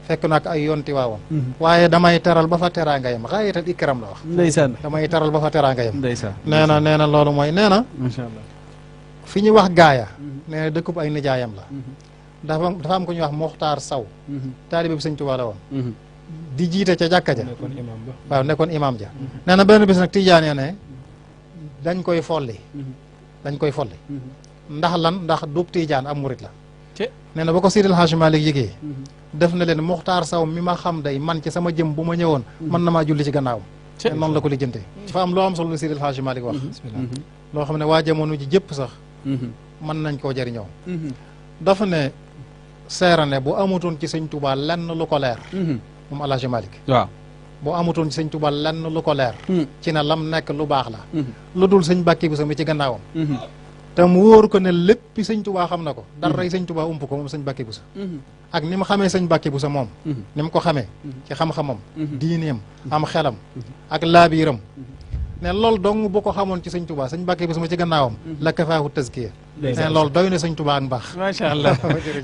fekk naa ko ay yoon Tiwaawoon waaye damay teral ba fa teraanga yam xaayatal ikram la wax ndeysaan damay teral ba fa teraanga yam ndeysaan nee na loolu mooy nee na macha allah fi ñu wax gaaya nee na dëkkub ay nijaayam la dafa am ko ñuy wax Moxtaar Saw taalibe bi sëñ Tuubaa la woon di jiite ca jàkka ja waaw nekkoon imam ja nee na benn bis nag tijaanee ne dañ koy folli ndax lan ndax dub tijaan am murit la nee na ba ko Seydi El Hadji Malick yëgee def na leen Moxtaar Saw mi ma xam day man ci sama jëm bu ma ñëwoon mën na maa julli ci gannaawam noonu la ko lijjante dafa am loo am solo lu Seydi El Hadji Malick wax loo xam ne waa jamono ji jëpp sax mën nañ koo jëriñoo dafa ne seera ne bu amutoon ci sëñ Tuubaa lenn lu ko leer moom El Hadji Malick waaw bu amutoon ci sëñ Tuubaa lenn lu ko leer ci ne lam nekk lu baax la lu dul sëñ Bàkki Buso mi ci gannaawam te mu wóor ko ne léppi sëñ Tuubaa xam na ko dara sëñ Tuubaa ump ko moom sëñ Bàkki Buso ak ni mu xamee sëñ Bàkki Buso moom ni mu ko xamee ci xam-xamam diineem am xelam ak laabiiram ne loolu dong bu ko xamoon ci sëñ Tuubaa sëñ Bàkki Buso mi ci gannaawam la kafaahu tazkiya ne loolu doy na sëñ Tuubaa ak mbaax macha allah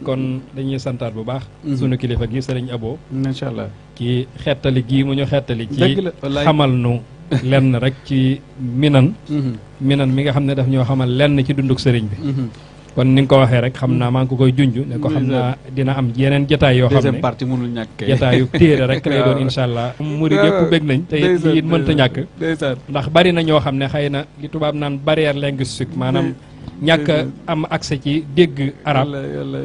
kon dañuy santaat bu baax sunu kilifa gi sëriñ Abo macha allah ci xettali gii mu ñu xettali ci xamal nu lenn rek ci minan mi nga xam ne daf ñoo xamal lenn ci dunduk sëriñ bi kon ni nga ko waxee rek xam naa maa ngi ko koy junj ne ko xam naa dina am yeneen jataay yoo xam ne deuxième partie mënul ñàkk jataayu téere rek lay doon incha allah murid yëpp bég nañ te it mënta ñàkk ndax bari na ñoo xam ne xëy na li tubaab naan barrière linguistique maanaam ñàkk a am accès ci dégg arab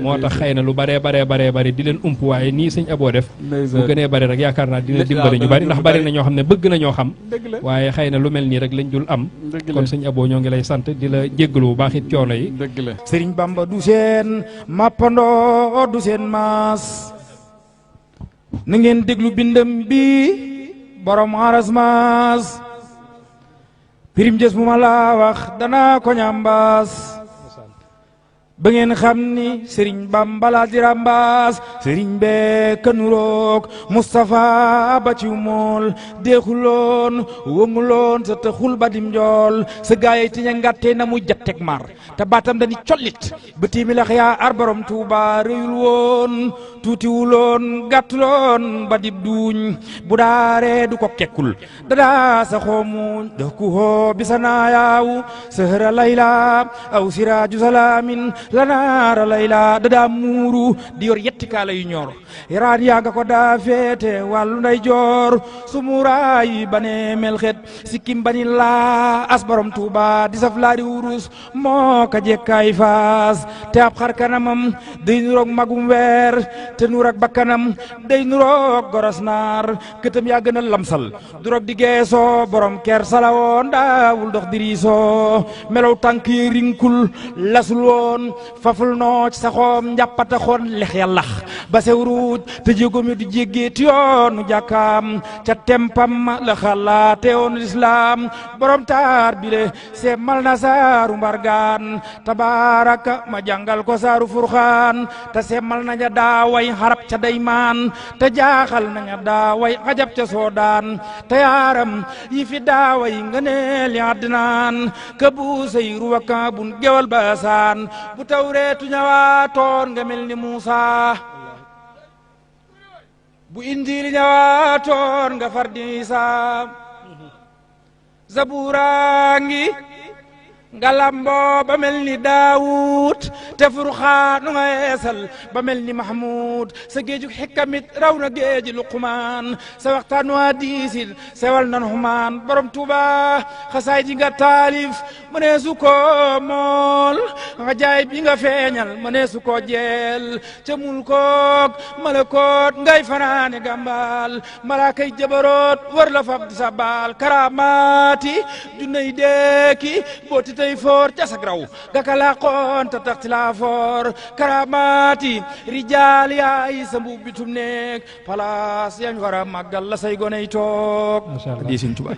moo tax xëy na lu baree bari di leen ump waaye nii sëñ Abo def bu gënee bari rek yaakaar naa dina dimbali ñu bari ndax bari na ñoo xam ne bëgg na ñoo xam waaye xëy na lu mel nii rek lañ dul am kon sëñ Abo ñoo ngi lay sant di la jéggalu bu baax it coono yi Sëriñ Bamba du seen mappandoo du seen maas na ngeen déglu bindam bi borom aras maas pirim jës mu ma laa wax danaa ko ñambaas ba ngeen xam ni Sëriñ Bamba laa di rambaas sëriñ bee kanuroog Moustapha ba ci mool deexuloon wënguloon sa taxul ba dim njool sa gaayay tiña ngàtte na mu jattek mar te baatam dani collit ba tiimi lax yaa ar borom Tuuba réyul woon tuutiwuloon gàttuloon ba dib duuñ bu daaree du ko kekkul dadaa sa xoomuñ da ku hoo bisa naayaawu sëhra layla aw siraaju salaamin lanaara layla dadaa muuru di yor yetti kaala yu ñor yaraan yaa nga ko daa feete wàllu nday joor sumuraay bane melxet sikkim bani laa as borom Tuuba di saf laari wurus moo ka jekkaay faas te ab xar kanamam day nuroog magum weer te nuur ak bakkanam day nuroog goros naar këtam yaa gën a lamsal duroog di geesoo borom ker salawoon daawul dox diriisoo melow tànk yi rinkul lasul woon faful nooc saxoom njàppata xoon lex ya lax ba sew ruuj te jéegoom yi du jéggeeti yoonu jàkkaam ca tempam la xalaate woon lislaam borom taar bile see mal na saaru mbargaan tabaaraka ma jàngal ko saaru furxaan te see mal naña daaway xarab ca daymaan te jaaxal naña daaway xajab ca soodaan te yaaram yi fi daaway nga ne li àddinaan ka buusay ruwaka bun gewal baasaan bu tawreetu ñawaatoon nga mel ni Muusa bu injiil ñawaatoon nga far di Isaa zabuura ngi nga lamboo ba mel ni Daawud te Furxaanu nga yeesal ba mel ni Mahmud sa géejug xikkamit raw na géeji Luqmaan sa waxtaanu hadiisit sewal nan xumaan borom Tuuba xasaay ji nga taalif mënee su ko mool nga jaay bi nga feeñal mënee su ko jeel ca mulkook malakoot ngay fanaane gambal malaakay jabaroot war la fab di sa baal karaamaati junnay deeki booti tey foor jasag raw gakala qoon ta taxti la foor karaamaati rijaal yaay sa mbuub bitum neek palaas yañ war a màggal la say goney toog di Sëriñ Tuubaa